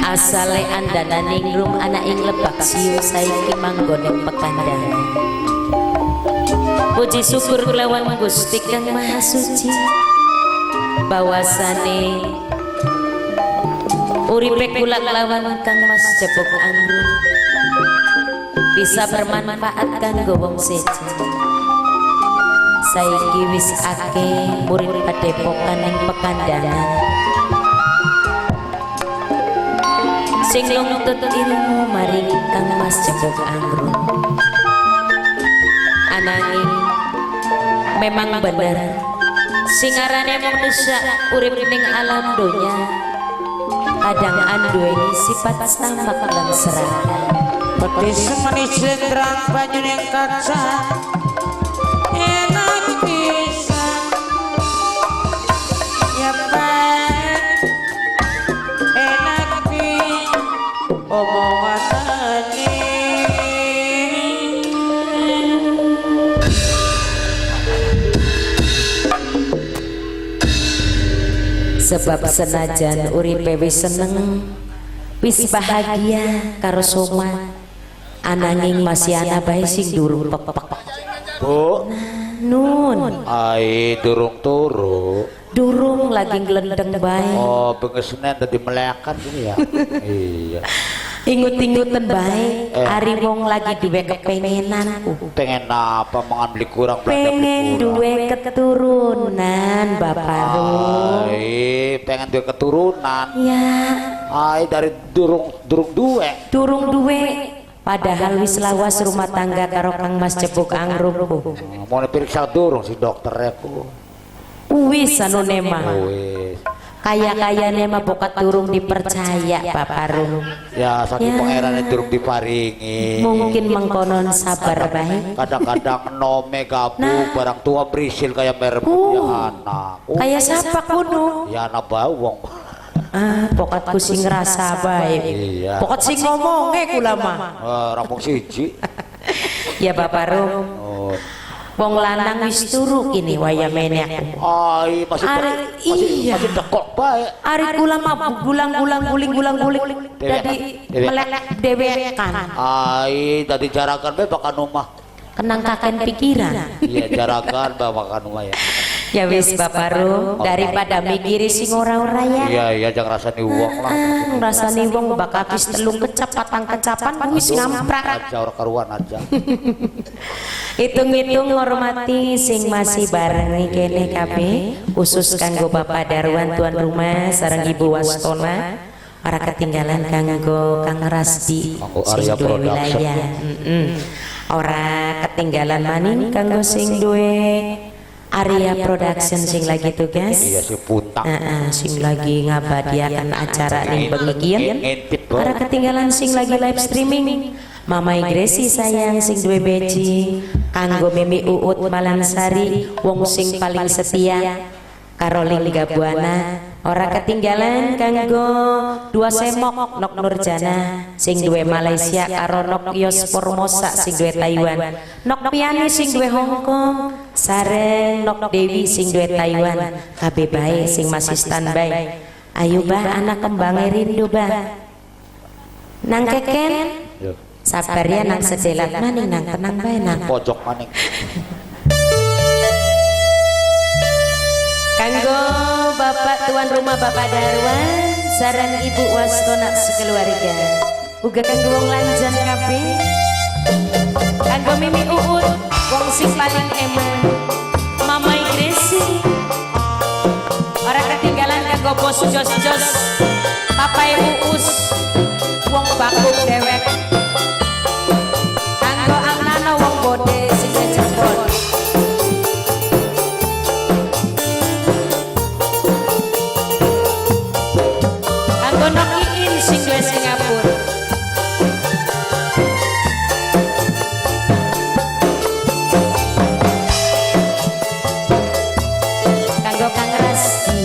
asale andananing rum anak ing Lebak Siu saiki manggon ing pekandangan. Puji syukur kelawan Gusti Kang Maha Suci bahwasane uripe kula kelawan Kang Mas Jebuk Angrum bisa bermanfaat kanggo wong sejen. Saiki wis akeh murid padepokan ing pekandangan. Sing nuntut ilmu maring Kang Mas Jebog Anggrung. Ananging memang bener sing arane manusa urip ning alam donya kadang anduweni sifat tamak lan serakah. Petis manis lendrang banyu ning kaca enak pisan ya Pak, enak pisan omongane. Sebab senajan uripe wis seneng wis bahagia karo Soma, ananging masih ana bae sing durung pepek. Bu, Nun. Ai durung turu. Durung lagi nglendeng bae. Oh, bengi Senin dadi melekan gini ya. Iya. Ingut-inguten bae, ari wong lagi duwe kepengenan. Pengen apa mangan beli kurang belanja beli Pengen kurang. duwe keturunan Bapak Rum. Ai, pengen duwe keturunan. Ya. Ai dari durung durung duwe. Durung duwe. Padahal wis lawas rumah tangga karo Kang Mas Jebog Anggrung. Mau diperiksa durung si dokter ku. Wis anu nema. Wis. Kaya-kayane mah bokat durung dipercaya Bapak Rum. Ya saking Ya. pangerane durung diparingi. Mungkin mengkonon sabar bae. Kadang-kadang nome gabung Nah. barang tua berisil kayak merem ya anak. Kayak siapa kuno? Ya anak bawong. Ah, pokokku sing ngerasa bae. Iya. Pokok sing ngomonge kula mah. Rampung siji. Ya Bapak Rum. Oh. Wong lanang wis turu kini wayamene aku. Ai masih masih, iya. masih dekok bae. Ari kula mah gulang-gulang guling gulang-guling dadi melek dewekan. Ai dadi jaragan bae bakal rumah. Kenang kaken pikiran. Iya jaragan bae bakal rumah ya. Ya wis Bapak Rum, daripada mikiri sing ora-ora ya. Iya iya jangan rasani wong lah. Ngrasani wong bakal wis telung kecap patang kecapan wis ngamprak. Aja ora karuan aja. Hitung-hitung ngormati sing masih bareng kene kabeh, khusus kanggo Bapak Darwan tuan rumah sareng Ibu Wastona, ora ketinggalan kanggo Kang Rasdi sing duwe wilayah. Ora ketinggalan maning kanggo sing duwe Arya Production sing lagi tugas. Iya si puntang. Sing lagi ngabadiakan acara ning bengi kiyen. Ora ketinggalan sing lagi live streaming. Mama Gresi sayang sing duwe beci, kanggo Mimi Uut Malansari wong sing paling setia karo Lingga Buana. Ora ketinggalan kanggo dua semok Nok Nurjana sing duwe Malaysia karo Nok Yos Formosa sing duwe Taiwan, Nok Piani sing duwe Hong Kong, sareng Nok Dewi sing duwe Taiwan. Kabeh bae sing masih standby. Ayo bah anak kembange rindu bah. Nang keken sabar ya nang sedelat maning nang tenang bae nang pojok maning. Kanggo Bapak tuan rumah Bapak Darwan sareng Ibu Wastona sekeluarga. Uga kanggo wong lanjan kabeh. Kanggo Mimi Uut wong sing paling eman. Mama Gresi. Ora ketinggalan kanggo bos jos-jos. Papae Uus wong bakung dewek. Kanggo Angnano wong bode sing jebol. Kanggo Nok Iin sing duwe Singapura. Kanggo Kang Rasdi.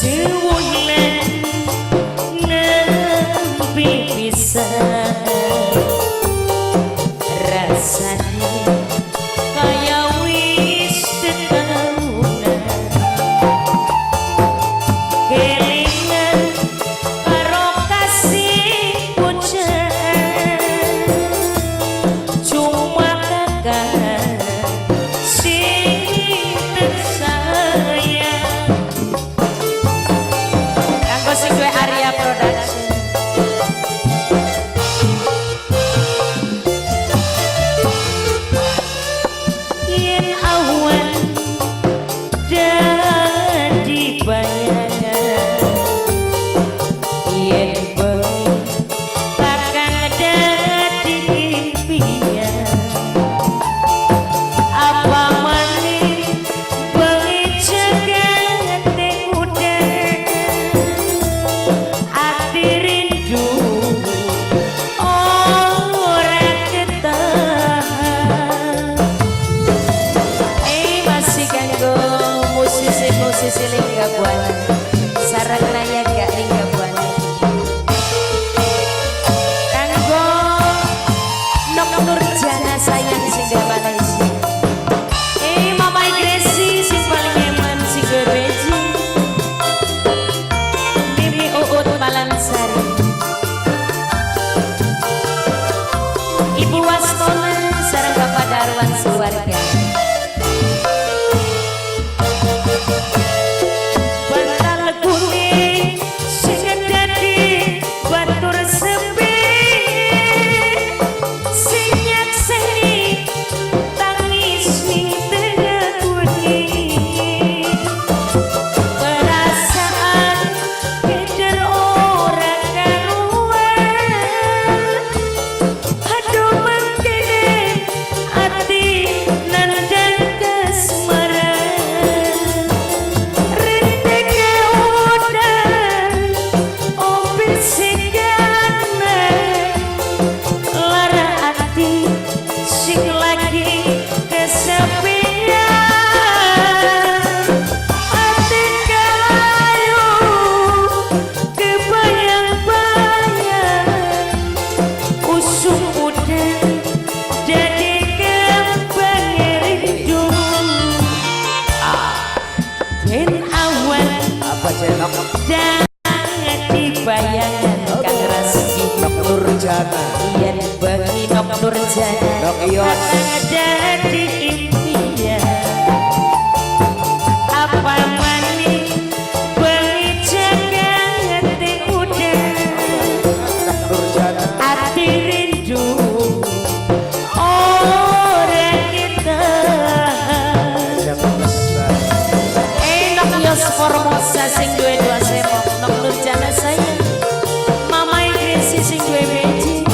Sewulan nembe pisan rasane kaya wis tetaunan kelingan karo kasih pujaan cuma kakak sing tersayang. Musisi Lingga Buana sarang Nayaga Lingga Buana kanggo Nok Nurjana sayang sing gawe Malaysia. Mama Igresi sing paling eman sing gawe beji Mimi Uut Malansari Ibu Wastona sarang Bapak Darwan sekeluarga. Yen bengi Nok Nurjana dadi impian apa maning bengi jagate udan ati rindu ora kita. Nok Yos Formosa sing duwe dua semok Nok Nurjana sayang Mama Igresi sing duwe beji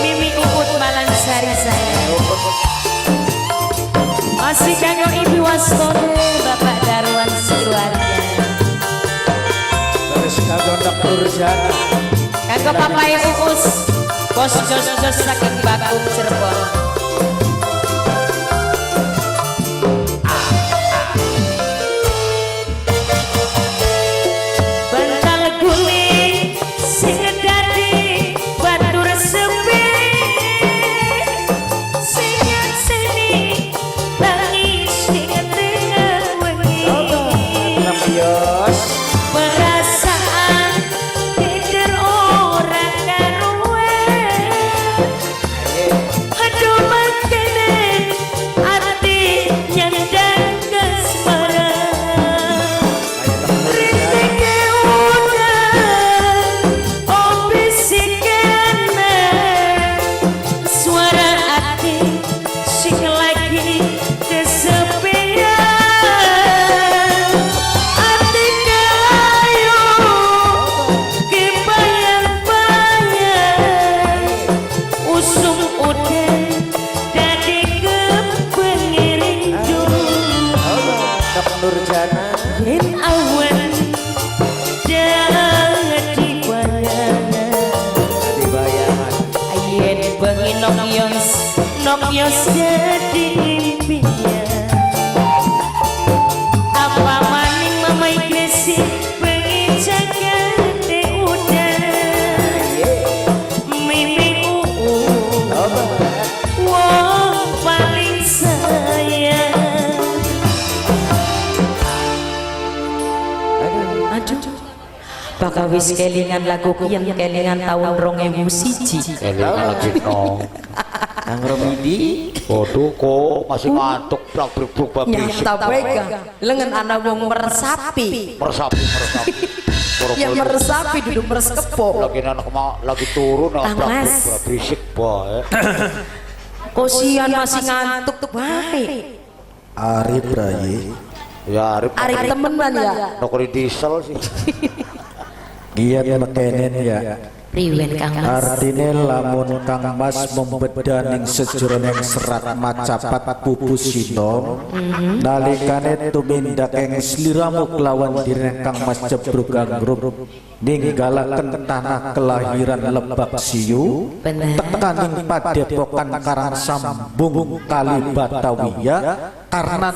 Mimi Uut Malansari sayang masih kanggo Ibu Wastone Bapak Darwan sekeluarga. Terus kanggo Nok Nurjana kanggo Papai Uus bos jos-jos saking Bakung Cirebon. Bantal guling sing dadi batur sepi sing nyakseni tangis sing tengah wengi perasaan keder ora karuan aduh mangkene ati nyandang kasmaran rinteke udan obisikane suara ati sing lagi kesepian ati kelayu kebayang-bayang usum udan dadi kepengen rindu Nok Nurjana yen awan dadi bayangan dadi bayangan yen bengi Nok Yos Nok Yos dadi impian apa maning Mama Igresi bengi jagate udan Mimi Uut wong paling sayang. Aduh, bakal wis kelingan lagu kian kelingan tahun 2001. Kelingan lagi no. Kang Romidi. Waduh kok masih ngantuk plak bruk babris. Nyata bae lengan ana wong meresapi. Meresapi meresapi. Ya meresapi duduk meres kepo. Lagi anak lagi turun Kang Mas. Berisik bae. Kosian masih ngantuk bae. Arif Rai. Ya Arif. Arif temenan ya. Nokri diesel sih. Giat mekenen ya. Priwen Kang Mas. Artine lamun Kang Mas membeda ning sejroning serat macapat pupu sinom nalikane tumindak ing sliramu kelawan dirine Kang Mas Jebrug Gangrup ninggalaken tanah kelahiran Lebak Siu tekaning padepokan Karang Sambung Kali Batavia Karena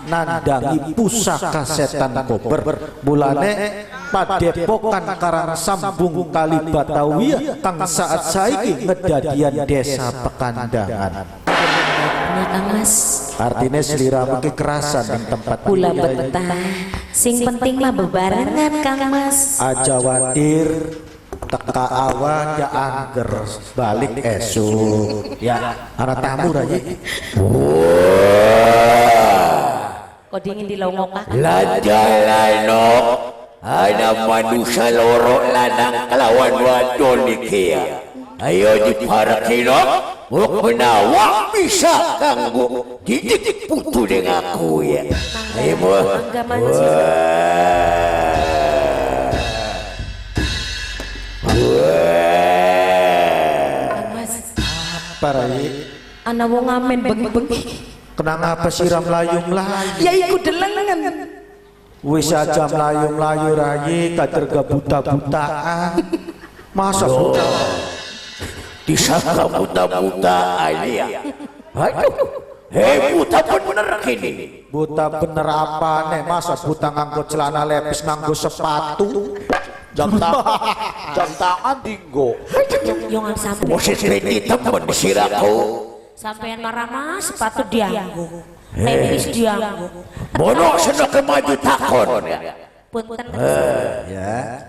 nandangi pusaka setan kober. Mulane padepokan Karang Sambung Kali Batawia kang saat saiki ngedadian desa Pekandangan. Kang Mas. Artinya seliramu ki kerasan ning tempat kula betah. Sing penting mah bebarengan Kang Mas. Aja watir teka awan ya angger balik esuk. Ya, ana tamu ra iki. Kok dingin dilongokaken. Lajalano ana manusia loro lanang kelawan wadon iki ya. Ayo diparakino mok menawa bisa kanggo didik putu dengan aku ya. Ayo Mas. Apa rai? Ana wong ngamen bengi-bengi. Kenang apa siram layung-layung? Ya iku delengen. Wis aja mlayu-mlayu rai kader kebuta-butaan. Masa buta? Disangka buta-butaan ya. Aduh, buta bener kini. Buta bener apa nih? Masa buta nganggo celana lepis nganggo sepatu? Jam tangan dinggo. Jangan sampai. Posisi temen siraku. Sampean marah mas, sepatu dianggo. Lepis dianggo. Bono seneng kemaju takon ya. Punten. Ya.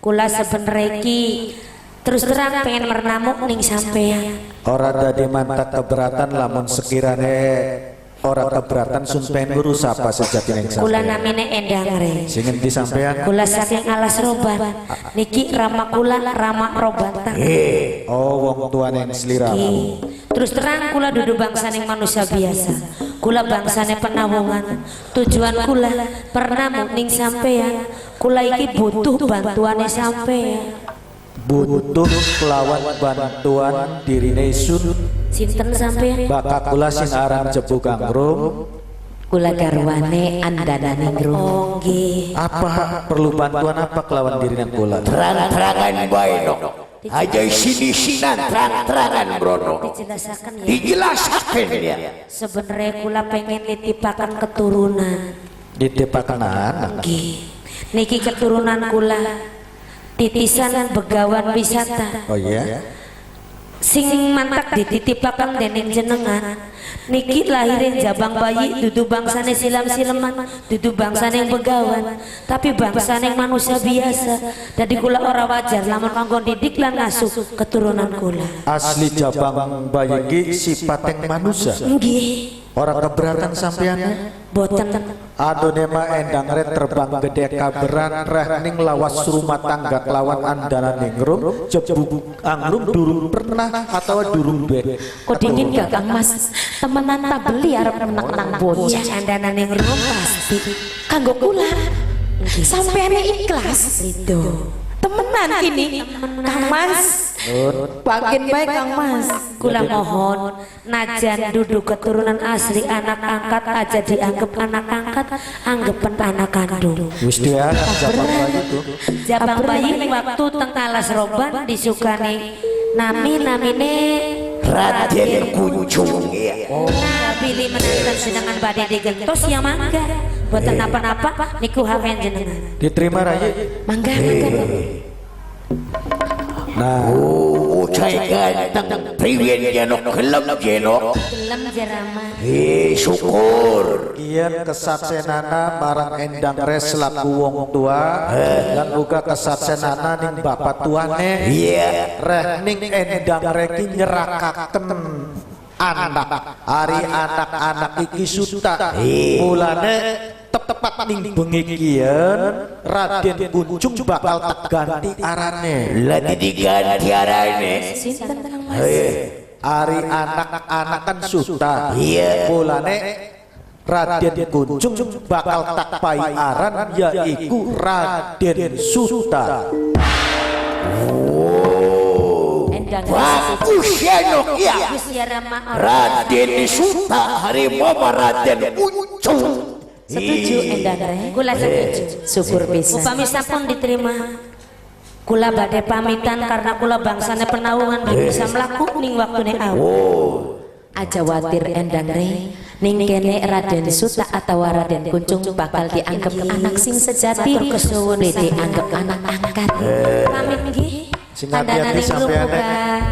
Kula sebenere iki terus terang pengen mernamuk ning sampean. Ora dadi mantak keberatan lamun sekirane ora keberatan sun pengen ngurus apa sejatine sampean. Kula namine Endang Re. Sing endi sampean? Kula saking Alas Roban. Niki rama kula Rama Robatan. Oh wong tuane sliramu. Terus terang kula dudu bangsane manusia biasa. Kula bangsane penawungan. Tujuan kula pernamuk ning sampean. Kula iki butuh bantuane sampean. Butuh kelawan bantuan dirine sun. Sinten sampean? Bakal kula sing aran Jebu Gangrum. Kula garwane Andananingrum. Oh nggih. Apa perlu bantuan apa kelawan dirine kula? Terang-terangan bae nok. Aja sini-sinan terang-terangan brono. Dijelasaken ya. Dijelasaken ya. Sebenarnya kula pengen nitipaken keturunan. Nitipaken anak. Nggih. Niki keturunan kula titisan begawan wisata. Oh iya. Sing mantak dititipaken dening jenengan. Niki lahirin jabang bayi dudu bangsane silam-sileman, dudu bangsane begawan, tapi bangsane manusia biasa. Dadi kula ora wajar lamun kanggo didik lan ngasuh keturunan kula. Asli jabang bayi iki sipateng manusia. Nggih. Ora keberatan sampean? Boten. Adone mah Endang Re terbang gede kaberan reh ning lawas rumah tangga kelawan Andananingrum Jebu Angrum durung pernah atau durung duwe. Kok dingin gak Kang Mas? Temenan tak beli arep menang-menang bocah Andananingrum pasti. Kanggo kula. Sampeane ikhlas. Rido. Temenan ini Kang Mas. Bangkin baik Kang Mas. Kula mohon najan duduk keturunan asli anak angkat aja dianggap anak angkat, anggapan anak kandung. Wis dia jabang bayi tuh. Jabang bayi waktu teng Alas Roban disukani nami-namine Raden Kuncung. Nah, pilih menanten jenengan badhe digentos ya mangga. Boten napa-napa niku hak jenengan. Diterima rai. Mangga mangga. Nah, cai ganteng priwen jenok gelem jenok. Gelem jerama. Syukur. Kian kesaksenana marang Endang Re selaku wong tua lan uga kesaksenana ning bapak tuane. Iya. Reh ning Endang Re ki nyerakaken anak. Ari anak-anak iki suta. Mulane tepat ning bengi kiyen Raden Kuncung bakal tak ganti arane. Lah diganti arane. Sinten Kang Mas? Ari anak-anak kan suta. Iya. Mulane Raden Kuncung bakal tak pai aran yaiku Raden Suta. Bagus ya nok ya. Raden Suta harimau Raden Kuncung. Setuju Endang Re. Kula setuju. Syukur pisan. Upami sampun diterima. Kula badhe pamitan karena kula bangsane penawungan bisa mlaku ning waktune awak. Aja watir Endang Re. Ning kene Raden Suta atawa Raden Kuncung bakal dianggap anak sing sejati, beli dianggap anak angkat. Pamit nggih. Sing hati-hati Kandhane sampean.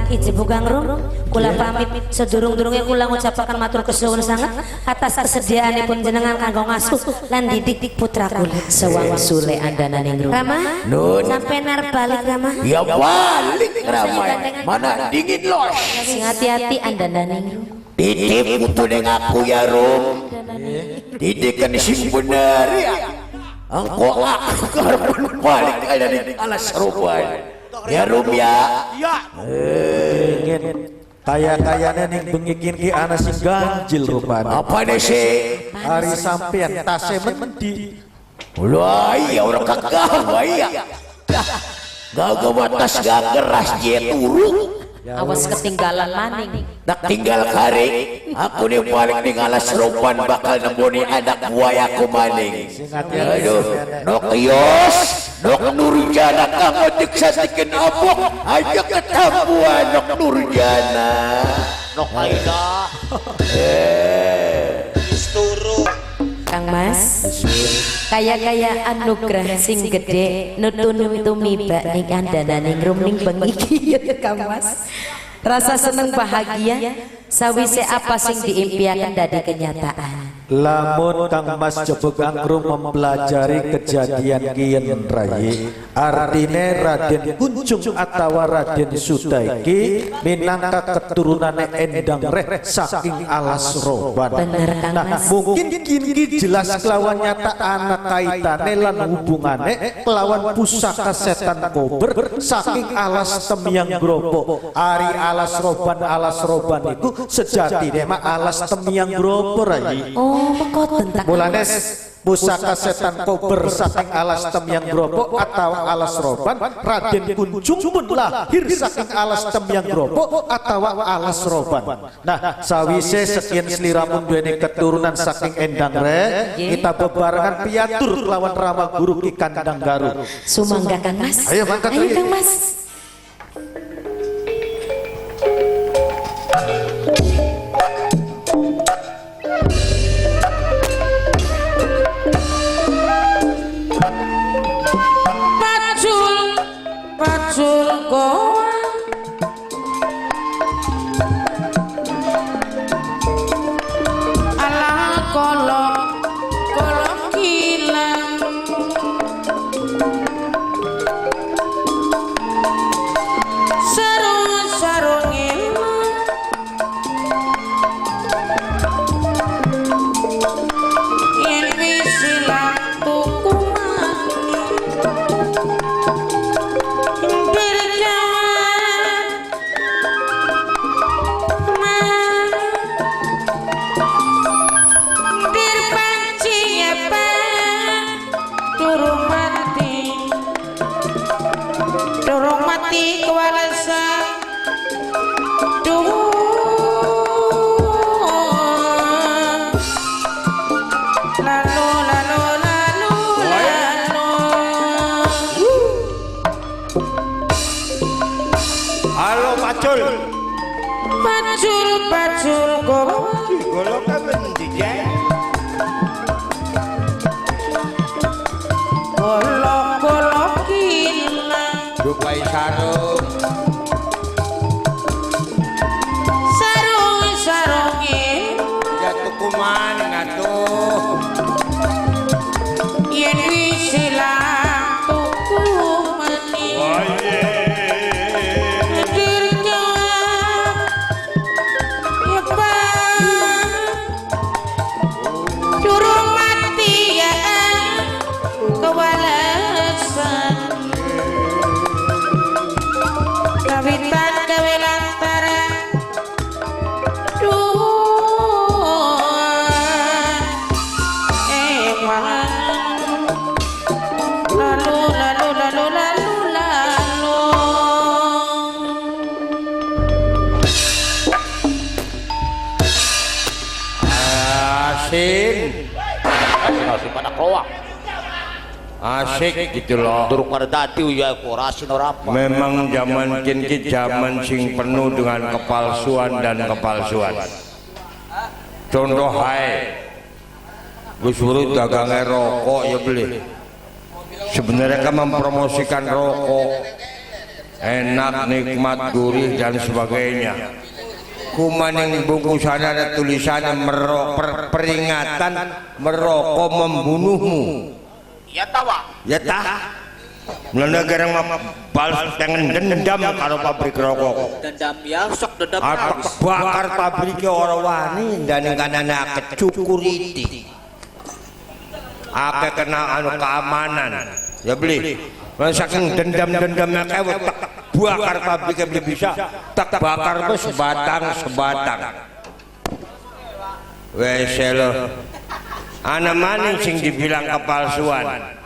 Iji bugang rum, kula pamit sedurung-durunge kula ngucapaken matur kesuwun sanget atas kesediaanipun jenengan kanggo ngasuh lan didik putra kula. Sewangsule andananing rum. Rama, Nun. sampeyan arep balik Rama. Ya balik Rama. Mana dingin los. Sing hati-hati andananing rum. Titip putune ngaku ya Rum. Didikan sing bener ya. Engko aku karep balik ada di alas roban. Ya Rum ya. Dingin. Kaya-kayane ning bengi ki ana sing ganjil rupane. Apa nih sih? Hari sampean tase mendi. Wah iya orang kagak iya. Gak batas gak keras dia turu. Awas ketinggalan maning. Tak tinggal kare, aku nih balik ning alas roban bakal nemboni anak buaya aku maning. Aduh, nok yos, nok nurjana kamu diksa dikin abok, aja ketambuan nok nurjana. Nok Aida. Turu. Kang Mas, kaya-kaya anugerah sing gede nutun tumiba ning andananing rum ning bengi iki ya Kang Mas. Rasa seneng bahagia sawise apa sing diimpiaken dadi kenyataan. Lamun Kang Mas Jebug Angrum mempelajari kejadian kiyen rayi, artine Raden Kuncung atawa Raden Suta iki minangka keturunane Endang Reh saking alas Roban. Bener Kang Nah, Mas. mungkin kini jelas kelawan nyata ana kaitane lan hubungane kelawan pusaka setan kober saking alas Temiang Gropo. Ari alas Roban iku sejatine mah alas Temiang Gropo rayi. Oh, mengkoten tak. Mulane pusaka setan kober saking alas Temiang Gropo atau alas Roban, Raden Kuncung pun lahir saking alas Temiang Gropo atau alas Roban. Nah, sawise sekian sliramun duweni keturunan saking Endang Reh, kita bebarengan piatur kelawan Rama Guru Ki Kandang Garu. Sumangga Kang Mas. Ayo mangkat. Ayo Kang Mas. Pacul, pacul kowe. Alah kolok, kolok kilang. Sarung, sarung ilang. Yen wis ilang tuku maning. Durung mati kewalasan. Duh. Lalu lalu lalu lalu. Halo Pacul. Pacul pacul gowo. Golok apa endi ya? Golok golok kilang. Dukai sarung. Sarung sarung Ya tuku maning atuh. Yen wis ilang tuku maning. Durung mati ya kewalasan. Kawitan gawe lantaran. Duh ewan. Lalu lalu lalu lalu lalu. Asin. Asin pada keloak. Asik gitu loh. Durung pada dadi ya aku rasin ora apa. Memang zaman kini zaman sing penuh dengan kepalsuan dan kepalsuan. Contoh hae wis weruh dagange rokok ya beli. Sebenarnya kan mempromosikan rokok enak, nikmat, gurih dan sebagainya. Kumaning bungkusan ada tulisannya peringatan merokok membunuhmu. Ya tawa. Ya tah. Mulane garang balas pengen dendam karo pabrik rokok. Dendam ya sok dendam. Atak bakar pabriknya ora wani dan kanane akeh cukuriti. Akeh kena anu keamanan. Ya beli. Saking dendam-dendamnya kayak tak bakar pabriknya beli bisa, tak bakar wis sebatang-sebatang. Wes lho. Ana maning sing dibilang kepalsuan.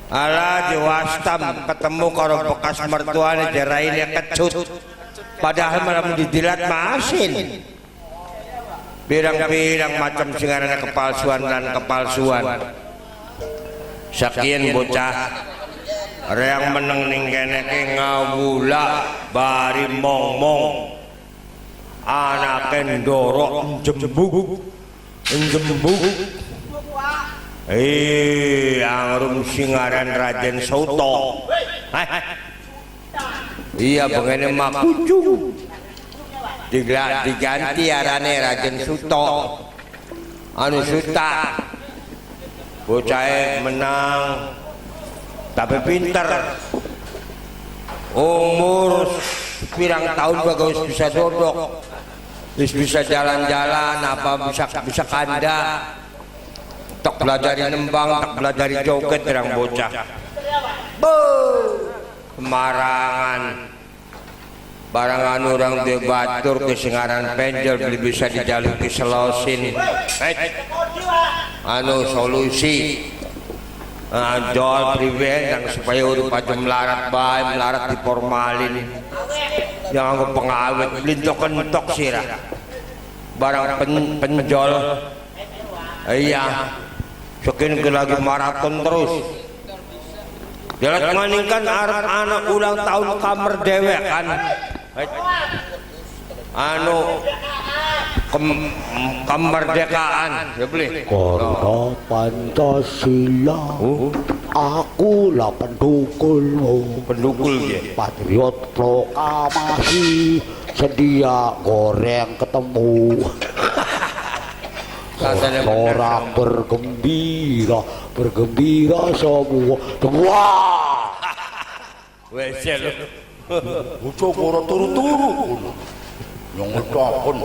Ala diwastam ketemu karo bekas mertuane jeraine kecut. Padahal malah didilat masin. Pirang-pirang macam sing arane kepalsuan dan kepalsuan. Sakian bocah reang meneng ning kene ke ngawula bari mong-mong. Anake ndorok jembug. Jembug. Angrum singaran Raden Soto. Iya bengene makucung. Diganti arane Raden Suto. Anu Suta. Bocahe menang tapi pinter. Umur pirang tahun bagus bisa dodok. Wis bisa jalan-jalan apa bisa kanda. Tak belajar nembang, tak belajar joget terang bocah. Semarangan. Barangan orang duwe batur ke singaran penjol beli bisa dijaluki selosin. Anu solusi. Jol priwen yang supaya urip aja melarat bae, melarat diformalin. Yang anggo pengawet beli entok sirah. Barang penjol. Iya. Sekin lagi maraton terus. Jalan maning kan arep anak ulang tahun kamar dewek kan. Anu kemerdekaan ya beli. Karena Pancasila aku lah pendukul. Pendukul ya. Patriot proklamasi sedia goreng ketemu. Orang bergembira, bergembira semua. Wah. Wes lho. Bocah ora turu-turu. Yang ngetakon.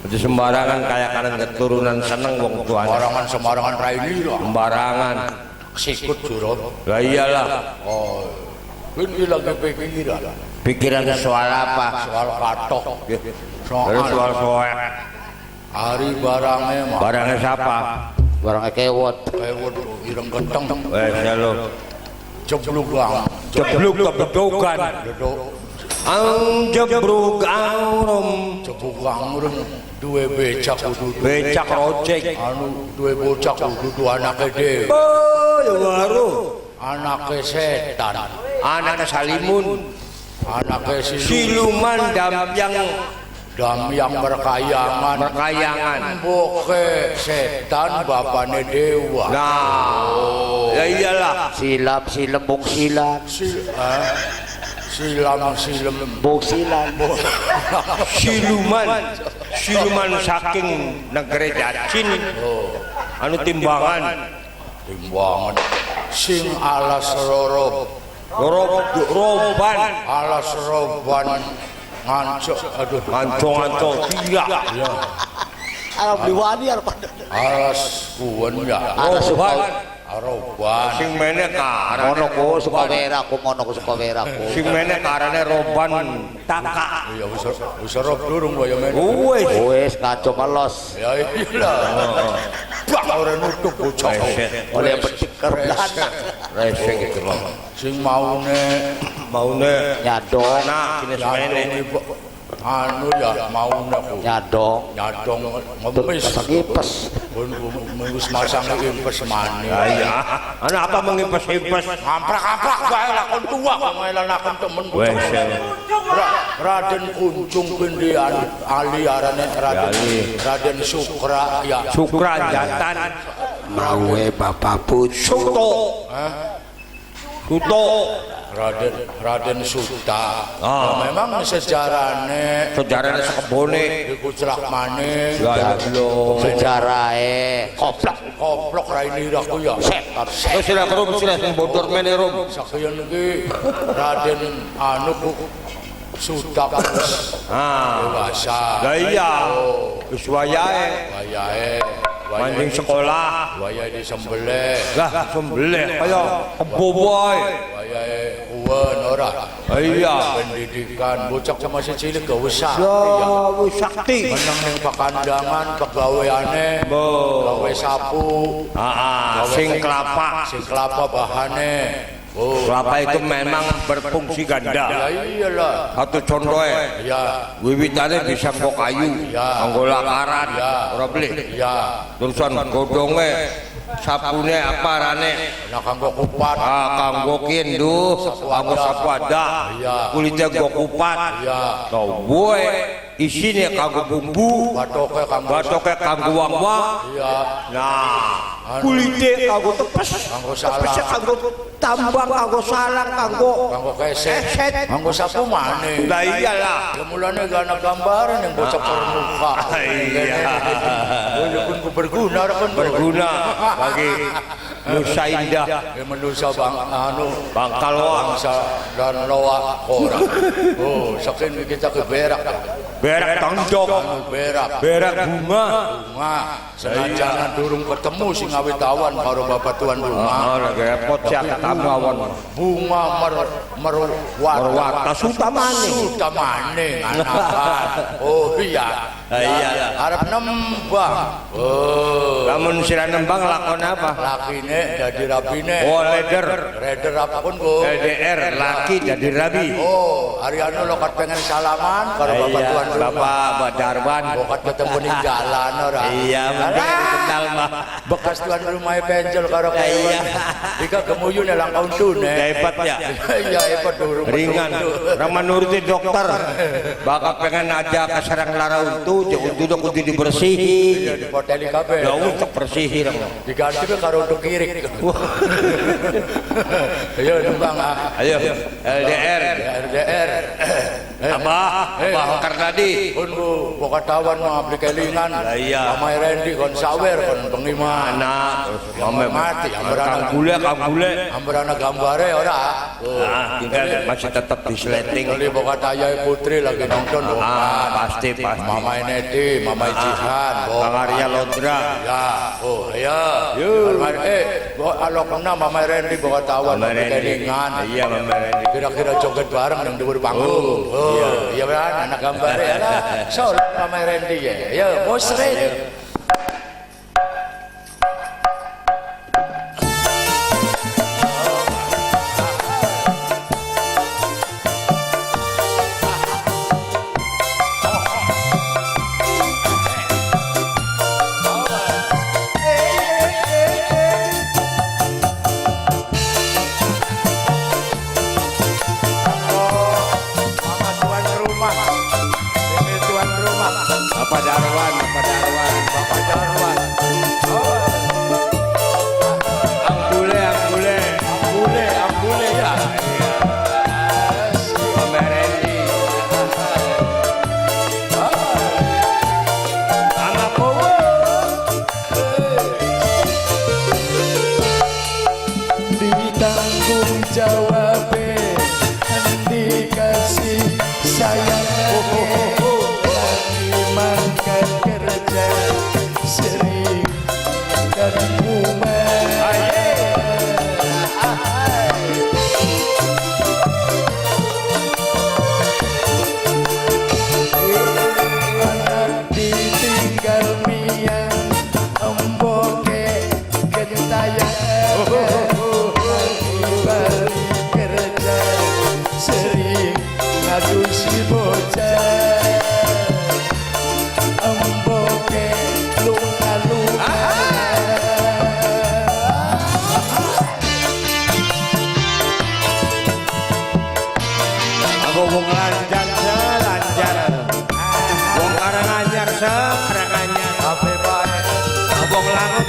Aja sembarangan kayak kalian keturunan seneng wong tuane. Sembarangan sembarangan raini lah. Sembarangan. Sikut juro. Lah iyalah. Oh. Ini lagi pikiran. Pikiran soal apa? Soal katok. Soal soal. Hari barangnya mah. Barangnya siapa? Barangnya kewot. Kewot ireng genteng. Wes lho. Jebluk bang. Jebluk kebedokan. Ang jebruk angrum. Jebluk angrum duwe becak kudu. Becak rojek. Anu duwe bocah kudu anake dhewe. Oh, ya baru. Anake setan. Anake Salimun. Anake siluman damyang. Damyang berkayangan. Berkayangan. Boke setan bapane dewa. Nah, oh. Ya iyalah. Silam silem bung silam. Silam silem bung silam. Siluman, siluman saking negeri Dacin. Oh. Anu timbangan. Timbangan. Sing alas roro. Roban. Alas roban. Ngancok, aduh, ngancok-ngancok, iya. Arab diwani arep alas kuwen ya. Roban. Roban. Sing mene karane ngono ku Sukawera ku ngono ku Sukawera ku. Sing mene karane Roban Taka. Iya wis wis rob durung kaya mene. Wis wis ngaco melos. Ya iya. Bak ora nutup bocah. Oleh bedhek karo lanang. Resek iki lho. Sing maune maune nyadong. Nah, kene semene. Anu ya mau aku. Nyadong. Nyadong ngemis. Ngipes. Wis masang impes maning. Iya. Ana apa mengipes-ipes? Ngamprak-ngamprak bae lakon tua kok ngelanaken temen. Raden Kuncung kendi Ali arane Raden Sukra ya. Sukra jantan mawe Bapak Putri. Suto. Suto. Raden Suta. Ya, memang sejarahnya sekebone dikuclak maning. Sejarahe koplok koplok raine aku ya. Wis ora karo sira sing bodor mene rum. Sakiyen iki Raden anu Suta wis dewasa. Lah iya. Wis wayahe. Wayahe. Mancing sekolah, wayahe disembelih. Lah sembelih kaya kebo wae. Wayahe kuwen ora. Iya. Pendidikan bocah masih cilik gak usah. Ya wis sakti. Meneng ning pekandangan pegaweane, gawe sapu. Heeh, sing kelapa, sing kelapa bahane. Oh, kelapa itu memang berfungsi ganda. Ya iyalah. Satu contohnya, ya. Wiwitane bisa nggo kayu, nganggo lakaran, ora beli. Ya. Terusan godhonge, sapune apa arane? Nah, kanggo kupat. Ah, kanggo kindu, kanggo sapu ada. Kulitnya nggo kupat. Ya. Kowe isine kanggo bumbu, bathoke kanggo wang-wang. Iya. Nah, kulite kanggo tepes, kanggo salang, kanggo tambang, kanggo salang, kanggo keset, kanggo sapu maning. Lah iyalah. Ya mulane gak ana gambaran yang bocah permuka. Iya. Walaupun ku berguna, pun berguna bagi Nusa Indah. Ya manusia bang anu Bangkal loa bangsa dan loa ora. Oh, saking kita ke berak. Berak tangdok, berak. Berak bunga. Bunga. Senajan durung ketemu sing awitawan karo bapak tuan rumah. Oh, lagi repot sih ketemu awan. Bunga merwata sutamane. Sutamane anakan. Oh iya. Iya. Arep nembang. Oh. Lamun sira nembang lakon apa? Lakine jadi rabine. Oh, leder. Leder apa pun ku? LDR, laki jadi rabi. Oh, hari anu lokat pengen salaman karo bapak tuan rumah. Bapak Darwan. Bokat ketemu ning jalan ora. Iya, mending kenal mah. Bekas tuan rumah penjol karo iya. Dika gemuyune lang untune. Hebat ya. Iya, hebat durung. Ringan. Orang menuruti dokter. Bakal pengen aja ke sarang lara untu, untu kudu dibersihi. Iya, dipoteli kabeh. Ya untuk bersihi. Diganti karo untu kirik. Ayo nembang ah. Ayo LDR. LDR. Abah, Abah Karnadi. Kun ku bokatawan mah abdi kelingan. Iya. Mamai Randy kon sawer kon pengiman. Anak mame mati ambrana gule kang gule. Ambrana gambare ora. Nah, tinggal masih tetap di sleting. Kali bokat ayah putri lagi nonton. Ah, pasti pasti. Mamai Neti, Mamai Jihan, Bang Arya Lodra. Ya, oh iya. Alokna Mamai Randy bokatawan abdi kelingan. Iya, Mamai Randy. Kira-kira joget bareng nang dhuwur panggung. Oh, iya kan anak gambare lah. Sol Mamai Randy ya. Ya, musrik. Bapak Darwan, Bapak Darwan, Bapak Darwan. Ambule, ambule, ambule, ambule ya. Mama Randy. Anak kowe. Ditanggung jawabe, dikasih sayang. Mangkat kerja sering dan umat. Anak ditinggal miang emboke gentayangan. Balik kerja sering ngadu si bocah.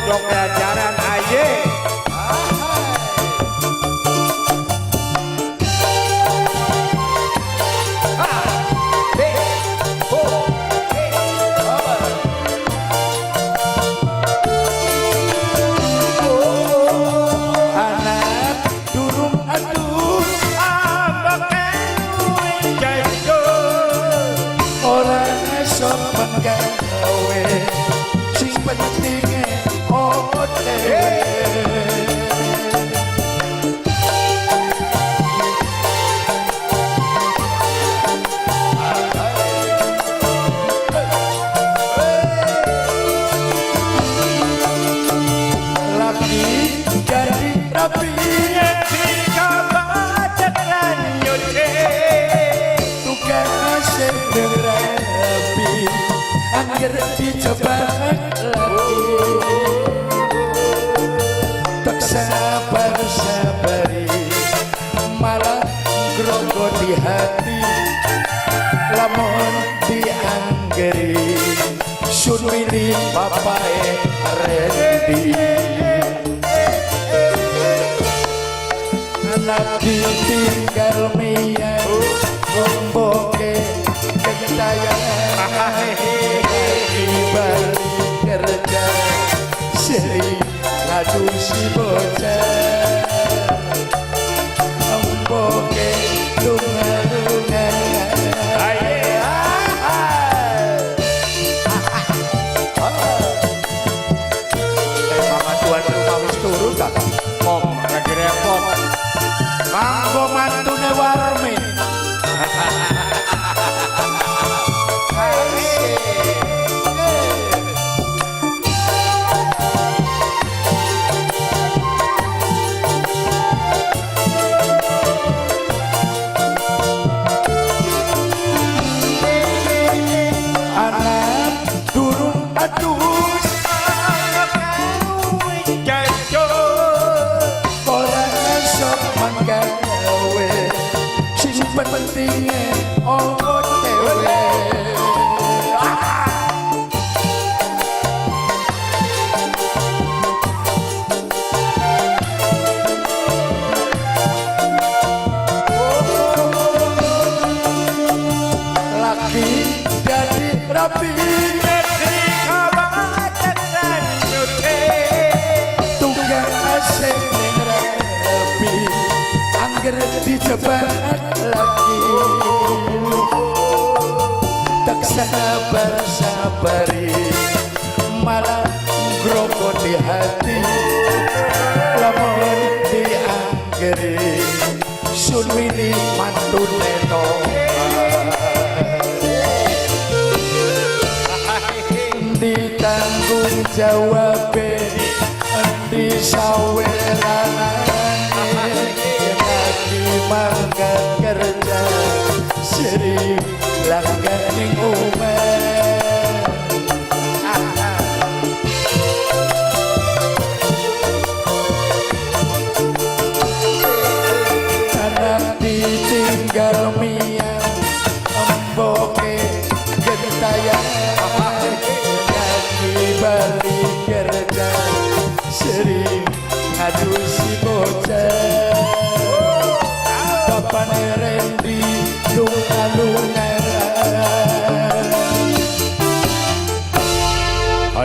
Pondok Jajaran aja.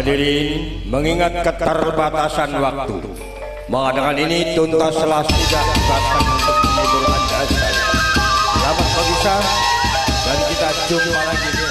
Hadirin, mengingat keterbatasan waktu, maka dengan ini tuntaslah sudah tugasan untuk menghibur Anda sekalian. Selamat pagi sah, dan kita jumpa lagi.